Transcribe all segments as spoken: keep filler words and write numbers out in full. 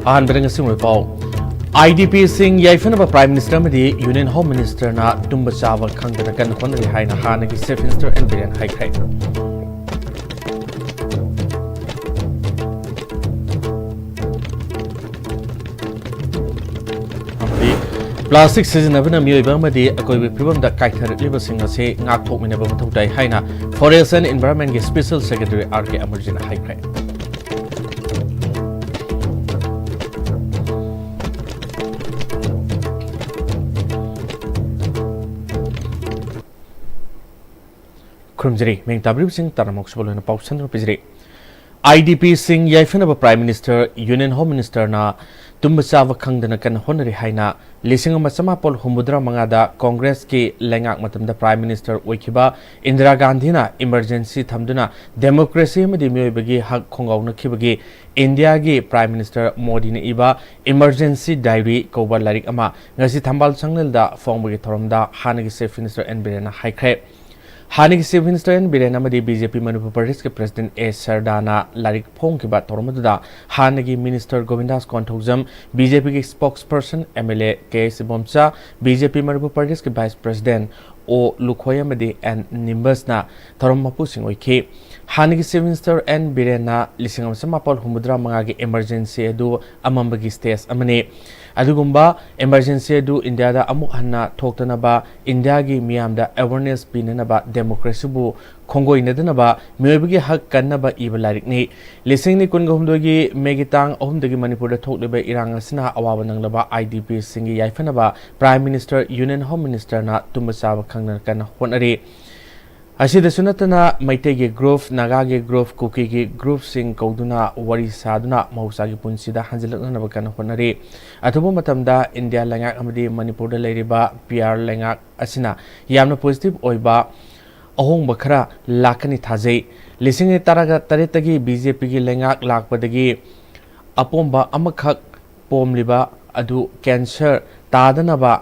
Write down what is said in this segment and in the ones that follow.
ꯑꯍꯥꯟꯕꯗ ꯉꯁꯤ ꯑꯣꯏꯕ ꯄꯥꯎ꯫ IDPꯁꯤꯡ ꯌꯥꯏꯐꯅꯕ Prime Minister ꯑꯃꯗꯤ Union Home Ministerꯅ ꯇꯨꯝꯕ ꯆꯥꯕ ꯈꯪꯗꯅ ꯀꯟꯅ ꯍꯣꯠꯅꯔꯤ ꯍꯥꯏꯅ ꯍꯥꯟꯅꯒꯤ Chief Minister ꯑꯦꯟ ꯕꯤꯔꯦꯟ ꯍꯥꯏꯈ꯭ꯔꯦ꯫ ꯑꯃꯗꯤ plastic ꯁꯤꯖꯤꯟꯅꯕꯅ ꯃꯤꯑꯣꯏꯕ ꯑꯃꯗꯤ ꯑꯀꯣꯏꯕꯒꯤ ꯐꯤꯕꯝꯗ ꯀꯥꯏꯊꯔꯛꯂꯤꯕꯁꯤꯡ ꯑꯁꯤ ꯉꯥꯛꯊꯣꯛꯃꯤꯟꯅꯕ ꯃꯊꯧ ꯇꯥꯏ ꯍꯥꯏꯅ Forest and Environmentꯀꯤ Special Secretary ꯑꯥꯔ ꯀꯦ ꯑꯃꯔꯖꯤꯠꯅ ꯍꯥꯏꯈ꯭ꯔꯦ꯫ ꯈꯨꯔꯨꯝꯖꯔꯤ꯫ ꯃꯤꯡ ꯇꯥꯕꯤꯔꯤꯕꯁꯤꯡ ꯇꯔꯥꯃꯨꯛ ꯁꯨꯕ ꯂꯣꯏꯅ ꯄꯥꯎ ꯁꯟꯗꯨꯅ ꯄꯤꯖꯔꯤ꯫ IDPꯁꯤꯡ ꯌꯥꯏꯐꯅꯕ Prime Minister, Union Home Ministerꯅ ꯇꯨꯝꯕ ꯆꯥꯕ ꯈꯪꯗꯅ ꯀꯟꯅ ꯍꯣꯠꯅꯔꯤ ꯍꯥꯏꯅ ꯂꯤꯁꯤꯡ ꯑꯃ ꯆꯃꯥꯄꯜ ꯍꯨꯝꯐꯨꯇꯔꯥ ꯃꯉꯥꯗ Congressꯀꯤ ꯂꯩꯉꯥꯛ ꯃꯇꯝꯗ Prime Minister ꯑꯣꯏꯈꯤꯕ ꯏꯟꯗꯤꯔꯥ ꯒꯥꯟꯙꯤꯅ emergency ꯊꯝꯗꯨꯅ democracy ꯑꯃꯗꯤ ꯃꯤꯑꯣꯏꯕꯒꯤ ꯍꯛ ꯈꯣꯡꯒꯥꯎꯅꯈꯤꯕꯒꯤ ꯏꯟꯗꯤꯌꯥꯒꯤ Prime Minister ꯃꯣꯗꯤꯅ ꯏꯕ Emergency Diary ꯀꯧꯕ ꯂꯥꯏꯔꯤꯛ ꯑꯃ ꯉꯁꯤ ꯊꯝꯕꯥꯜ ꯁꯪꯂꯦꯜꯗ ꯐꯣꯡꯕꯒꯤ ꯊꯧꯔꯝꯗ ꯍꯥꯟꯅꯒꯤ Chief Minister ꯑꯦꯟ ꯕꯤꯔꯦꯟꯅ ꯍꯥꯏꯈ꯭ꯔꯦ꯫ ꯍꯥꯟꯅꯒꯤ Chief Minister ꯑꯦꯟ ꯕꯤꯔꯦꯟ ꯑꯃꯗꯤ ꯕꯤꯖꯦꯄꯤ ꯃꯅꯤꯄꯨꯔ ꯄ꯭ꯔꯗꯦꯁꯀꯤ President ꯑꯦ ꯁꯔꯗꯥꯅ ꯂꯥꯏꯔꯤꯛ ꯐꯣꯡꯈꯤꯕ ꯊꯧꯔꯝ ꯑꯗꯨꯗ ꯍꯥꯟꯅꯒꯤ Minister ꯒꯣꯕꯤꯟꯗꯥꯁ ꯀꯣꯟꯊꯧꯖꯝ, ꯕꯤꯖꯦꯄꯤꯒꯤ Spokesperson M L A K S Ibomcha, BJP Manipur ꯄ꯭ꯔꯗꯦꯁꯀꯤ Vice President ꯑꯣ ꯂꯨꯈꯣꯏ ꯑꯃꯗꯤ ꯑꯦꯟ ꯅꯤꯝꯕꯁꯅ ꯊꯧꯔꯝ ꯃꯄꯨꯁꯤꯡ ꯑꯣꯏꯈꯤ꯫ ꯍꯥꯟꯅꯒꯤ Chief Minister ꯑꯦꯟ ꯕꯤꯔꯦꯟꯅ ꯂꯤꯁꯤꯡ ꯑꯃ ꯆꯃꯥꯄꯜ ꯍꯨꯝꯐꯨꯇꯔꯥ ꯃꯉꯥꯒꯤ emergency ꯑꯗꯨ ꯑꯃꯝꯕꯒꯤ stage ꯑꯃꯅꯤ꯫ ꯑꯗꯨꯒꯨꯝꯕ emergency ꯑꯗꯨ ꯏꯟꯗꯤꯌꯥꯗ ꯑꯃꯨꯛ ꯍꯟꯅ ꯊꯣꯛꯇꯅꯕ, ꯏꯟꯗꯤꯌꯥꯒꯤ ꯃꯤꯌꯥꯝꯗ awareness ꯄꯤꯅꯅꯕ, democracyꯕꯨ ꯈꯣꯡꯒꯣꯏꯅꯗꯅꯕ, ꯃꯤꯑꯣꯏꯕꯒꯤ ꯍꯛ ꯀꯟꯅꯕ ꯏꯕ ꯂꯥꯏꯔꯤꯛꯅꯤ꯫ ꯂꯤꯁꯤꯡ ꯑꯅꯤ ꯀꯨꯟꯒ ꯍꯨꯝꯗꯣꯏꯒꯤ ꯃꯦꯒꯤ ꯇꯥꯡ ꯑꯍꯨꯝꯗꯒꯤ ꯃꯅꯤꯄꯨꯔꯗ ꯊꯣꯛꯂꯤꯕ ꯏꯔꯥꯡ ꯑꯁꯤꯅ ꯑꯋꯥꯕ ꯅꯪꯂꯕ IDPꯁꯤꯡꯒꯤ ꯌꯥꯏꯐꯅꯕ Prime Minister, Union Home Ministerꯅ ꯇꯨꯝꯕ ꯆꯥꯕ ꯈꯪꯗꯅ ꯀꯟꯅ ꯍꯣꯠꯅꯔꯤ꯫ ꯑꯁꯤꯗꯁꯨ ꯅꯠꯇꯅ ꯃꯩꯇꯩꯒꯤ group, ꯅꯥꯒꯥꯒꯤ group, ꯀꯨꯀꯤꯒꯤ groupꯁꯤꯡ ꯀꯧꯗꯨꯅ ꯋꯥꯔꯤ ꯁꯥꯗꯨꯅ ꯃꯍꯧꯁꯥꯒꯤ ꯄꯨꯟꯁꯤꯗ ꯍꯟꯖꯤꯜꯂꯛꯅꯅꯕ ꯀꯟꯅ ꯍꯣꯠꯅꯔꯤ꯫ ꯑꯊꯨꯕ ꯃꯇꯝꯗ ꯏꯟꯗꯤꯌꯥ ꯂꯩꯉꯥꯛ ꯑꯃꯗꯤ ꯃꯅꯤꯄꯨꯔꯗ ꯂꯩꯔꯤꯕ ꯄꯤ ꯑꯥꯔ ꯂꯩꯉꯥꯛ ꯑꯁꯤꯅ ꯌꯥꯝꯅ positive ꯑꯣꯏꯕ ꯑꯍꯣꯡꯕ ꯈꯔ ꯂꯥꯛꯀꯅꯤ ꯊꯥꯖꯩ꯫ ꯂꯤꯁꯤꯡ ꯑꯅꯤ ꯇꯔꯥꯒ ꯇꯔꯦꯠꯇꯒꯤ ꯕꯤ ꯖꯦ ꯄꯤꯒꯤ ꯂꯩꯉꯥꯛ ꯂꯥꯛꯄꯗꯒꯤ ꯑꯄꯣꯝꯕ ꯑꯃꯈꯛ ꯄꯣꯝꯂꯤꯕ ꯑꯗꯨ cancer ꯇꯥꯗꯅꯕ,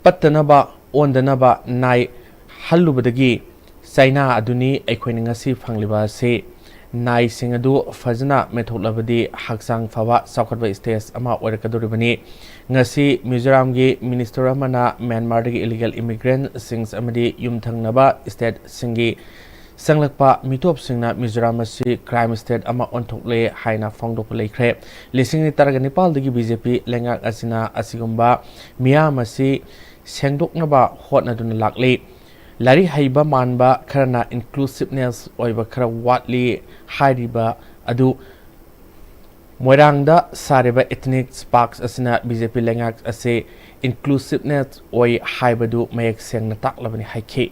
ꯄꯠꯇꯅꯕ, ꯑꯣꯟꯗꯅꯕ ꯅꯥꯏ ꯍꯜꯂꯨꯕꯗꯒꯤ ꯆꯩꯅꯥ ꯑꯗꯨꯅꯤ ꯑꯩꯈꯣꯏꯅ ꯉꯁꯤ ꯐꯪꯂꯤꯕ ꯑꯁꯤ꯫ ꯅꯥꯏꯁꯤꯡ ꯑꯗꯨ ꯐꯖꯅ ꯃꯦꯟꯊꯣꯛꯂꯕꯗꯤ ꯍꯛꯆꯥꯡ ꯐꯕ ꯆꯥꯎꯈꯠꯄ state ꯑꯃ ꯑꯣꯏꯔꯛꯀꯗꯧꯔꯤꯕꯅꯤ꯫ ꯉꯁꯤ ꯃꯤꯖꯣꯔꯥꯝꯒꯤ minister ꯑꯃꯅ ꯃ꯭ꯌꯥꯟꯃꯥꯔꯗꯒꯤ illegal immigrantꯁꯤꯡ ꯑꯃꯗꯤ ꯌꯨꯝꯊꯪꯅꯕ stateꯁꯤꯡꯒꯤ ꯆꯪꯂꯛꯄ ꯃꯤꯇꯣꯞꯁꯤꯡꯅ ꯃꯤꯖꯣꯔꯥꯝ ꯑꯁꯤ crime state ꯑꯃ ꯑꯣꯟꯊꯣꯛꯂꯦ ꯍꯥꯏꯅ ꯐꯣꯡꯗꯣꯛꯄ ꯂꯩꯈ꯭ꯔꯦ꯫ ꯂꯤꯁꯤꯡ ꯑꯅꯤ ꯇꯔꯥꯒ ꯅꯤꯄꯥꯜꯗꯒꯤ BJP ꯂꯩꯉꯥꯛ ꯑꯁꯤꯅ ꯑꯁꯤꯒꯨꯝꯕ ꯃꯤꯌꯥꯝ ꯑꯁꯤ ꯁꯦꯡꯗꯣꯛꯅꯕ ꯍꯣꯠꯅꯗꯨꯅ ꯂꯥꯛꯂꯤ꯫ ꯂꯥꯏꯔꯤꯛ ꯍꯩꯕ ꯃꯥꯟꯕ ꯈꯔꯅ inclusiveness ꯑꯣꯏꯕ ꯈꯔ ꯋꯥꯠꯂꯤ ꯍꯥꯏꯔꯤꯕ ꯑꯗꯨ ꯃꯣꯏꯔꯥꯡꯗ ꯁꯥꯔꯤꯕ ethnic parks ꯑꯁꯤꯅ BJP ꯂꯩꯉꯥꯛ ꯑꯁꯤ inclusiveness ꯑꯣꯏ ꯍꯥꯏꯕꯗꯨ ꯃꯌꯦꯛ ꯁꯦꯡꯅ ꯇꯥꯛꯂꯕꯅꯤ ꯍꯥꯏꯈꯤ꯫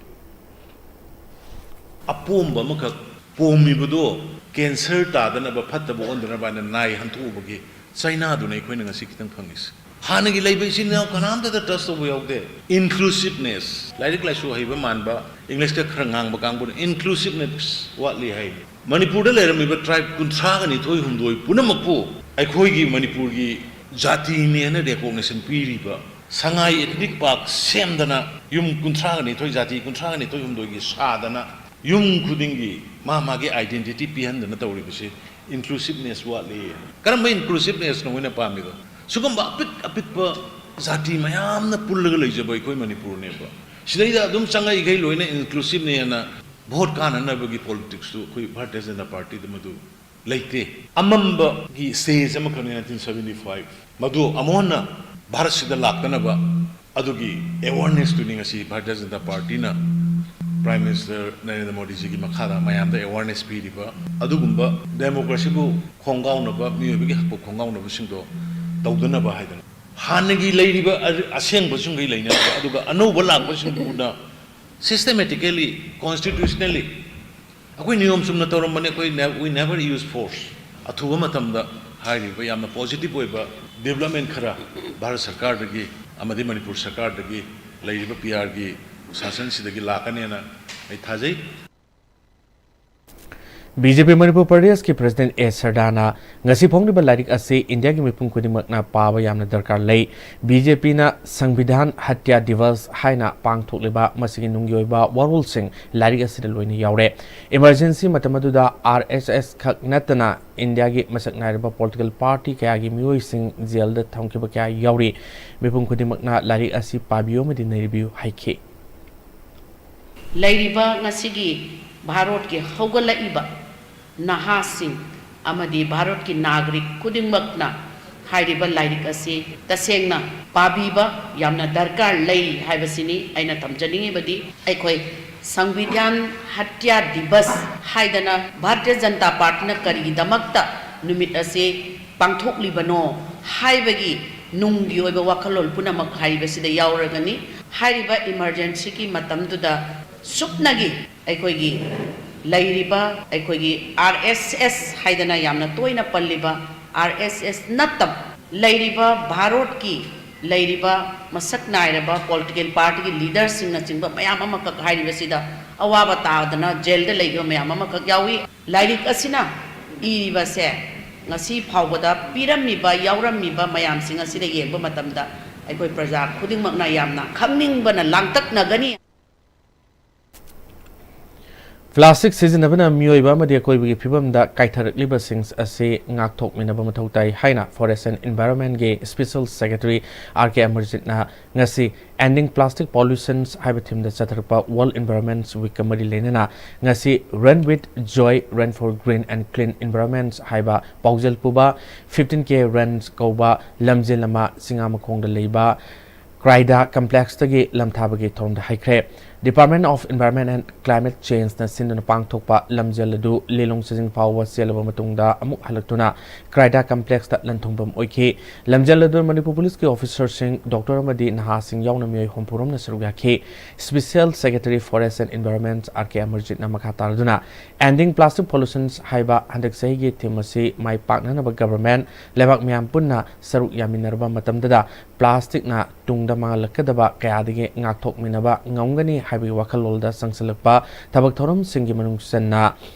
ꯑꯄꯣꯝꯕ ꯑꯃꯈꯛ ꯄꯣꯝꯃꯤꯕꯗꯣ cancer ꯇꯥꯗꯅꯕ, ꯐꯠꯇꯕ ꯑꯣꯟꯗꯅꯕ ꯍꯥꯏꯅ ꯅꯥꯏ ꯍꯟꯊꯣꯛꯎꯕꯒꯤ ꯆꯩꯅꯥꯗꯨꯅ ꯑꯩꯈꯣꯏꯅ ꯉꯁꯤ ꯈꯤꯇꯪ ꯐꯪꯉꯤꯁꯦ꯫ ꯍꯥꯟꯅꯒꯤ ꯂꯩꯕ ꯏꯆꯤꯟ ꯏꯅꯥꯎ ꯀꯅꯥꯝꯇꯗ touch ꯇꯧꯕ ꯌꯥꯎꯗꯦ꯫ Inclusiveness, ꯂꯥꯏꯔꯤꯛ ꯂꯥꯏꯁꯨ ꯍꯩꯕ ꯃꯥꯟꯕ, English ꯇ ꯈꯔ ꯉꯥꯡꯕ ꯀꯥꯡꯕꯨꯅ inclusiveness ꯋꯥꯠꯂꯤ ꯍꯥꯏ꯫ ꯃꯅꯤꯄꯨꯔꯗ ꯂꯩꯔꯝꯃꯤꯕ tribe ꯀꯨꯟꯊ꯭ꯔꯥꯒ ꯅꯤꯊꯣꯏ ꯍꯨꯝꯗꯣꯏ ꯄꯨꯝꯅꯃꯛꯄꯨ ꯑꯩꯈꯣꯏꯒꯤ ꯃꯅꯤꯄꯨꯔꯒꯤ ꯖꯥꯇꯤꯅꯦꯅ recognition ꯄꯤꯔꯤꯕ ꯁꯉꯥꯏ ethnic park ꯁꯦꯝꯗꯅ ꯌꯨꯝ ꯀꯨꯟꯊ꯭ꯔꯥꯒ ꯅꯤꯊꯣꯏ, ꯖꯥꯇꯤ ꯀꯨꯟꯊ꯭ꯔꯥꯒ ꯅꯤꯊꯣꯏ ꯍꯨꯝꯗꯣꯏꯒꯤ ꯁꯥꯗꯅ ꯌꯨꯝ ꯈꯨꯗꯤꯡꯒꯤ ꯃꯥ ꯃꯥꯒꯤ identity ꯄꯤꯍꯟꯗꯅ ꯇꯧꯔꯤꯕꯁꯤ inclusiveness ꯋꯥꯠꯂꯤ꯫ ꯀꯔꯝꯕ inclusiveness ꯅꯣ ꯃꯣꯏꯅ ꯄꯥꯝꯃꯤꯗꯣ? ꯁꯤꯒꯨꯝꯕ ꯑꯄꯤꯛ ꯑꯄꯤꯛꯄ ꯖꯥꯇꯤ ꯃꯌꯥꯝꯅ ꯄꯨꯜꯂꯒ ꯂꯩꯖꯕ ꯑꯩꯈꯣꯏ ꯃꯅꯤꯄꯨꯔꯅꯦꯕ꯫ ꯁꯤꯗꯩꯗ ꯑꯗꯨꯝ ꯆꯪꯉꯛꯏꯈꯩ ꯂꯣꯏꯅ inclusive ꯅꯦꯅ vote ꯀꯥꯟꯅꯅꯕꯒꯤ politics ꯇꯨ ꯑꯩꯈꯣꯏ ꯚꯥꯔꯇꯤꯌ ꯖꯅꯇꯥ ꯄꯥꯔꯇꯤꯗ ꯃꯗꯨ ꯂꯩꯇꯦ꯫ ꯑꯃꯝꯕꯒꯤ stage ꯑꯃꯈꯛꯅꯤ nineteen seventy five꯫ ꯃꯗꯨ ꯑꯃꯨꯛ ꯍꯟꯅ ꯚꯥꯔꯠꯁꯤꯗ ꯂꯥꯛꯇꯅꯕ ꯑꯗꯨꯒꯤ awareness ꯇꯨꯅꯤ ꯉꯁꯤ ꯚꯥꯔꯇꯤꯌ ꯖꯅꯇꯥ ꯄꯥꯔꯇꯤꯅ Prime Minister ꯅꯔꯦꯟꯗ꯭ꯔ ꯃꯣꯗꯤꯖꯤꯒꯤ ꯃꯈꯥꯗ ꯃꯌꯥꯝꯗ awareness ꯄꯤꯔꯤꯕ꯫ ꯑꯗꯨꯒꯨꯝꯕ democracy ꯕꯨ ꯈꯣꯡꯒꯥꯎꯅꯕ, ꯃꯤꯑꯣꯏꯕꯒꯤ ꯍꯛꯄ ꯈꯣꯡꯒꯥꯎꯅꯕꯁꯤꯡꯗꯣ ꯇꯧꯗꯅꯕ ꯍꯥꯏꯗꯅ꯫ ꯍꯥꯟꯅꯒꯤ ꯂꯩꯔꯤꯕ ꯑ-, ꯑꯁꯦꯡꯕꯁꯤꯡꯈꯩ ꯂꯩꯅꯅꯕ, ꯑꯗꯨꯒ ꯑꯅꯧꯕ ꯂꯥꯛꯄꯁꯤꯡꯗꯨꯅ systematically, constitutionally ꯑꯩꯈꯣꯏ ꯅꯤꯌꯣꯝ ꯆꯨꯝꯅ ꯇꯧꯔꯝꯕꯅꯤ꯫ ꯑꯩꯈꯣꯏ ne-, we never use force꯫ ꯑꯊꯨꯕ ꯃꯇꯝꯗ ꯍꯥꯏꯔꯤꯕ ꯌꯥꯝꯅ positive ꯑꯣꯏꯕ development ꯈꯔ ꯚꯥꯔꯠ ꯁꯔꯀꯥꯔꯗꯒꯤ ꯑꯃꯗꯤ ꯃꯅꯤꯄꯨꯔ ꯁꯔꯀꯥꯔꯗꯒꯤ ꯂꯩꯔꯤꯕ P R ꯒꯤ ꯁꯥꯁꯟꯁꯤꯗꯒꯤ ꯂꯥꯛꯀꯅꯦꯅ ꯑꯩ ꯊꯥꯖꯩ꯫ ꯕꯤ ꯖꯦ ꯄꯤ ꯃꯅꯤꯄꯨꯔ ꯄ꯭ꯔꯗꯦꯁꯀꯤ ꯄ꯭ꯔꯁꯤꯗꯦꯟꯠ ꯑꯦ ꯁꯔꯗꯥꯅ ꯉꯁꯤ ꯐꯣꯡꯂꯤꯕ ꯂꯥꯏꯔꯤꯛ ꯑꯁꯤ ꯏꯟꯗꯤꯌꯥꯒꯤ ꯃꯤꯄꯨꯝ ꯈꯨꯗꯤꯡꯃꯛꯅ ꯄꯥꯕ ꯌꯥꯝꯅ ꯗꯔꯀꯥꯔ ꯂꯩ꯫ ꯕꯤ ꯖꯦ ꯄꯤꯅ ꯁꯪꯕꯤꯙꯥꯟ ꯍꯠꯌꯥ ꯗꯤꯕꯁ ꯍꯥꯏꯅ ꯄꯥꯡꯊꯣꯛꯂꯤꯕ ꯃꯁꯤꯒꯤ ꯅꯨꯡꯒꯤ ꯑꯣꯏꯕ ꯋꯥꯔꯣꯜꯁꯤꯡ ꯂꯥꯏꯔꯤꯛ ꯑꯁꯤꯗ ꯂꯣꯏꯅ ꯌꯥꯎꯔꯦ꯫ Emergency ꯃꯇꯝ ꯑꯗꯨꯗ ꯑꯥꯔ ꯑꯦꯁ ꯑꯦꯁ ꯈꯛ ꯅꯠꯇꯅ ꯏꯟꯗꯤꯌꯥꯒꯤ ꯃꯁꯛ ꯅꯥꯏꯔꯕ political party ꯀꯌꯥꯒꯤ ꯃꯤꯑꯣꯏꯁꯤꯡ ꯖꯦꯜꯗ ꯊꯝꯈꯤꯕ ꯀꯌꯥ ꯌꯥꯎꯔꯤ꯫ ꯃꯤꯄꯨꯝ ꯈꯨꯗꯤꯡꯃꯛꯅ ꯂꯥꯏꯔꯤꯛ ꯑꯁꯤ ꯄꯥꯕꯤꯌꯨ ꯑꯃꯗꯤ ꯅꯩꯕꯤꯌꯨ ꯍꯥꯏꯈꯤ꯫ ꯂꯩꯔꯤꯕ ꯉꯁꯤꯒꯤ ꯚꯥꯔꯠꯀꯤ ꯍꯧꯒꯠꯂꯛꯏꯕ ꯅꯍꯥꯁꯤꯡ ꯑꯃꯗꯤ ꯚꯥꯔꯠꯀꯤ ꯅꯥꯒꯔꯤꯛ ꯈꯨꯗꯤꯡꯃꯛꯅ ꯍꯥꯏꯔꯤꯕ ꯂꯥꯏꯔꯤꯛ ꯑꯁꯤ ꯇꯁꯦꯡꯅ ꯄꯥꯕꯤꯕ ꯌꯥꯝꯅ ꯗꯔꯀꯥꯔ ꯂꯩ ꯍꯥꯏꯕꯁꯤꯅꯤ ꯑꯩꯅ ꯊꯝꯖꯅꯤꯡꯉꯤꯕꯗꯤ꯫ ꯑꯩꯈꯣꯏ ꯁꯪꯕꯤꯙꯥꯟ ꯍꯠꯌꯥ ꯗꯤꯕꯁ ꯍꯥꯏꯗꯅ ꯚꯥꯔꯇꯤꯌ ꯖꯅꯇꯥ ꯄꯥꯔꯇꯤꯅ ꯀꯔꯤꯒꯤꯗꯃꯛꯇ ꯅꯨꯃꯤꯠ ꯑꯁꯤ ꯄꯥꯡꯊꯣꯛꯂꯤꯕꯅꯣ ꯍꯥꯏꯕꯒꯤ ꯅꯨꯡꯒꯤ ꯑꯣꯏꯕ ꯋꯥꯈꯜꯂꯣꯟ ꯄꯨꯝꯅꯃꯛ ꯍꯥꯏꯔꯤꯕꯁꯤꯗ ꯌꯥꯎꯔꯒꯅꯤ꯫ ꯍꯥꯏꯔꯤꯕ emergencyꯒꯤ ꯃꯇꯝꯗꯨꯗ ꯁꯨꯞꯅꯒꯤ ꯑꯩꯈꯣꯏꯒꯤ ꯂꯩꯔꯤꯕ ꯑꯩꯈꯣꯏꯒꯤ ꯑꯥꯔ ꯑꯦꯁ ꯑꯦꯁ ꯍꯥꯏꯗꯅ ꯌꯥꯝꯅ ꯇꯣꯏꯅ ꯄꯜꯂꯤꯕ ꯑꯥꯔ ꯑꯦꯁ ꯑꯦꯁ ꯅꯠꯇꯕ ꯂꯩꯔꯤꯕ ꯚꯥꯔꯠꯀꯤ ꯂꯩꯔꯤꯕ ꯃꯁꯛ ꯅꯥꯏꯔꯕ political partyꯒꯤ leaderꯁꯤꯡꯅꯆꯤꯡꯕ ꯃꯌꯥꯝ ꯑꯃꯈꯛ ꯍꯥꯏꯔꯤꯕꯁꯤꯗ ꯑꯋꯥꯕ ꯇꯥꯗꯅ ꯖꯦꯜꯗ ꯂꯩꯈꯤꯕ ꯃꯌꯥꯝ ꯑꯃꯈꯛ ꯌꯥꯎꯏ꯫ ꯂꯥꯏꯔꯤꯛ ꯑꯁꯤꯅ ꯏꯔꯤꯕꯁꯦ ꯉꯁꯤ ꯐꯥꯎꯕꯗ ꯄꯤꯔꯝꯃꯤꯕ ꯌꯥꯎꯔꯝꯃꯤꯕ ꯃꯌꯥꯝꯁꯤꯡ ꯑꯁꯤꯗ ꯌꯦꯡꯕ ꯃꯇꯝꯗ ꯑꯩꯈꯣꯏ ꯄ꯭ꯔꯖꯥ ꯈꯨꯗꯤꯡꯃꯛꯅ ꯌꯥꯝꯅ ꯈꯪꯅꯤꯡꯕꯅ ꯂꯥꯡꯇꯛꯅꯒꯅꯤ꯫ Plastic ꯁꯤꯖꯤꯟꯅꯕꯅ ꯃꯤꯑꯣꯏꯕ ꯑꯃꯗꯤ ꯑꯀꯣꯏꯕꯒꯤ ꯐꯤꯕꯝꯗ ꯀꯥꯏꯊꯔꯛꯂꯤꯕꯁꯤꯡ ꯑꯁꯤ ꯉꯥꯛꯊꯣꯛꯃꯤꯟꯅꯕ ꯃꯊꯧ ꯇꯥꯏ ꯍꯥꯏꯅ Forest and Environmentꯒꯤ Special Secretary ꯑꯥꯔ ꯀꯦ ꯑꯃꯔꯖꯤꯠꯅ ꯉꯁꯤ Ending Plastic Pollutions ꯍꯥꯏꯕ themeꯗ ꯆꯠꯊꯔꯛꯄ World Environment Weekꯀ ꯃꯔꯤ ꯂꯩꯅꯅ ꯉꯁꯤ Run with Joy, Run for Green and Clean Environments ꯍꯥꯏꯕ ꯄꯥꯎꯖꯦꯜ ꯄꯨꯕ fifteen K Run ꯀꯧꯕ ꯂꯝꯖꯦꯜ ꯑꯃ ꯆꯤꯡꯉꯥꯃꯈꯣꯡꯗ ꯂꯩꯕ ꯀ꯭ꯔꯥꯏꯗꯥ ꯀꯝꯄ꯭ꯂꯦꯛꯁꯇꯒꯤ ꯂꯝꯊꯥꯕꯒꯤ ꯊꯧꯔꯝꯗ ꯍꯩꯈ꯭ꯔꯦ꯫ Department of Environment and Climate Changeꯅ ꯁꯤꯟꯗꯨꯅ ꯄꯥꯡꯊꯣꯛꯄ ꯂꯝꯖꯦꯜ ꯑꯗꯨ ꯂꯤꯂꯣꯡ ꯆꯤꯡꯖꯤꯡ ꯐꯥꯎꯕ ꯆꯦꯜꯂꯕ ꯃꯇꯨꯡꯗ ꯑꯃꯨꯛ ꯍꯜꯂꯛꯇꯨꯅ ꯀ꯭ꯔꯥꯏꯗꯥ ꯀꯝꯄ꯭ꯂꯦꯛꯁꯇ ꯂꯟꯊꯨꯡꯐꯝ ꯑꯣꯏꯈꯤ꯫ ꯂꯝꯖꯦꯜ ꯑꯗꯨ ꯃꯅꯤꯄꯨꯔ ꯄꯨꯂꯤꯁꯀꯤ ꯑꯣꯐꯤꯁꯔꯁꯤꯡ, ꯗꯣꯛꯇꯔ ꯑꯃꯗꯤ ꯅꯍꯥꯁꯤꯡ ꯌꯥꯎꯅ ꯃꯤꯑꯣꯏ ꯍꯨꯝꯐꯨꯔꯣꯝꯅ ꯁꯔꯨꯛ ꯌꯥꯈꯤ꯫ Special Secretary Forest and Environment R K ꯑꯃꯔꯖꯤꯠꯅ ꯃꯈꯥ ꯇꯥꯔꯗꯨꯅ Ending Plastic Pollutions ꯍꯥꯏꯕ ꯍꯟꯗꯛ ꯆꯍꯤꯒꯤ theme ꯑꯁꯤ ꯃꯥꯏ ꯄꯥꯛꯅꯅꯕ government, ꯂꯩꯕꯥꯛ ꯃꯤꯌꯥꯝ ꯄꯨꯟꯅ ꯁꯔꯨꯛ ꯌꯥꯃꯤꯟꯅꯔꯕ ꯃꯇꯝꯗꯗ plasticꯅ ꯇꯨꯡꯗ ꯃꯥꯡꯍꯜꯂꯛꯀꯗꯕ ꯀꯌꯥꯗꯒꯤ ꯉꯥꯛꯊꯣꯛꯃꯤꯟꯅꯕ ꯉꯝꯒꯅꯤ ꯍꯥꯏꯕꯒꯤ ꯋꯥꯈꯜꯂꯣꯟꯗ ꯆꯪꯁꯤꯜꯂꯛꯄ ꯊꯕꯛ ꯊꯧꯔꯝꯁꯤꯡꯒꯤ ꯃꯅꯨꯡ ꯆꯟꯅ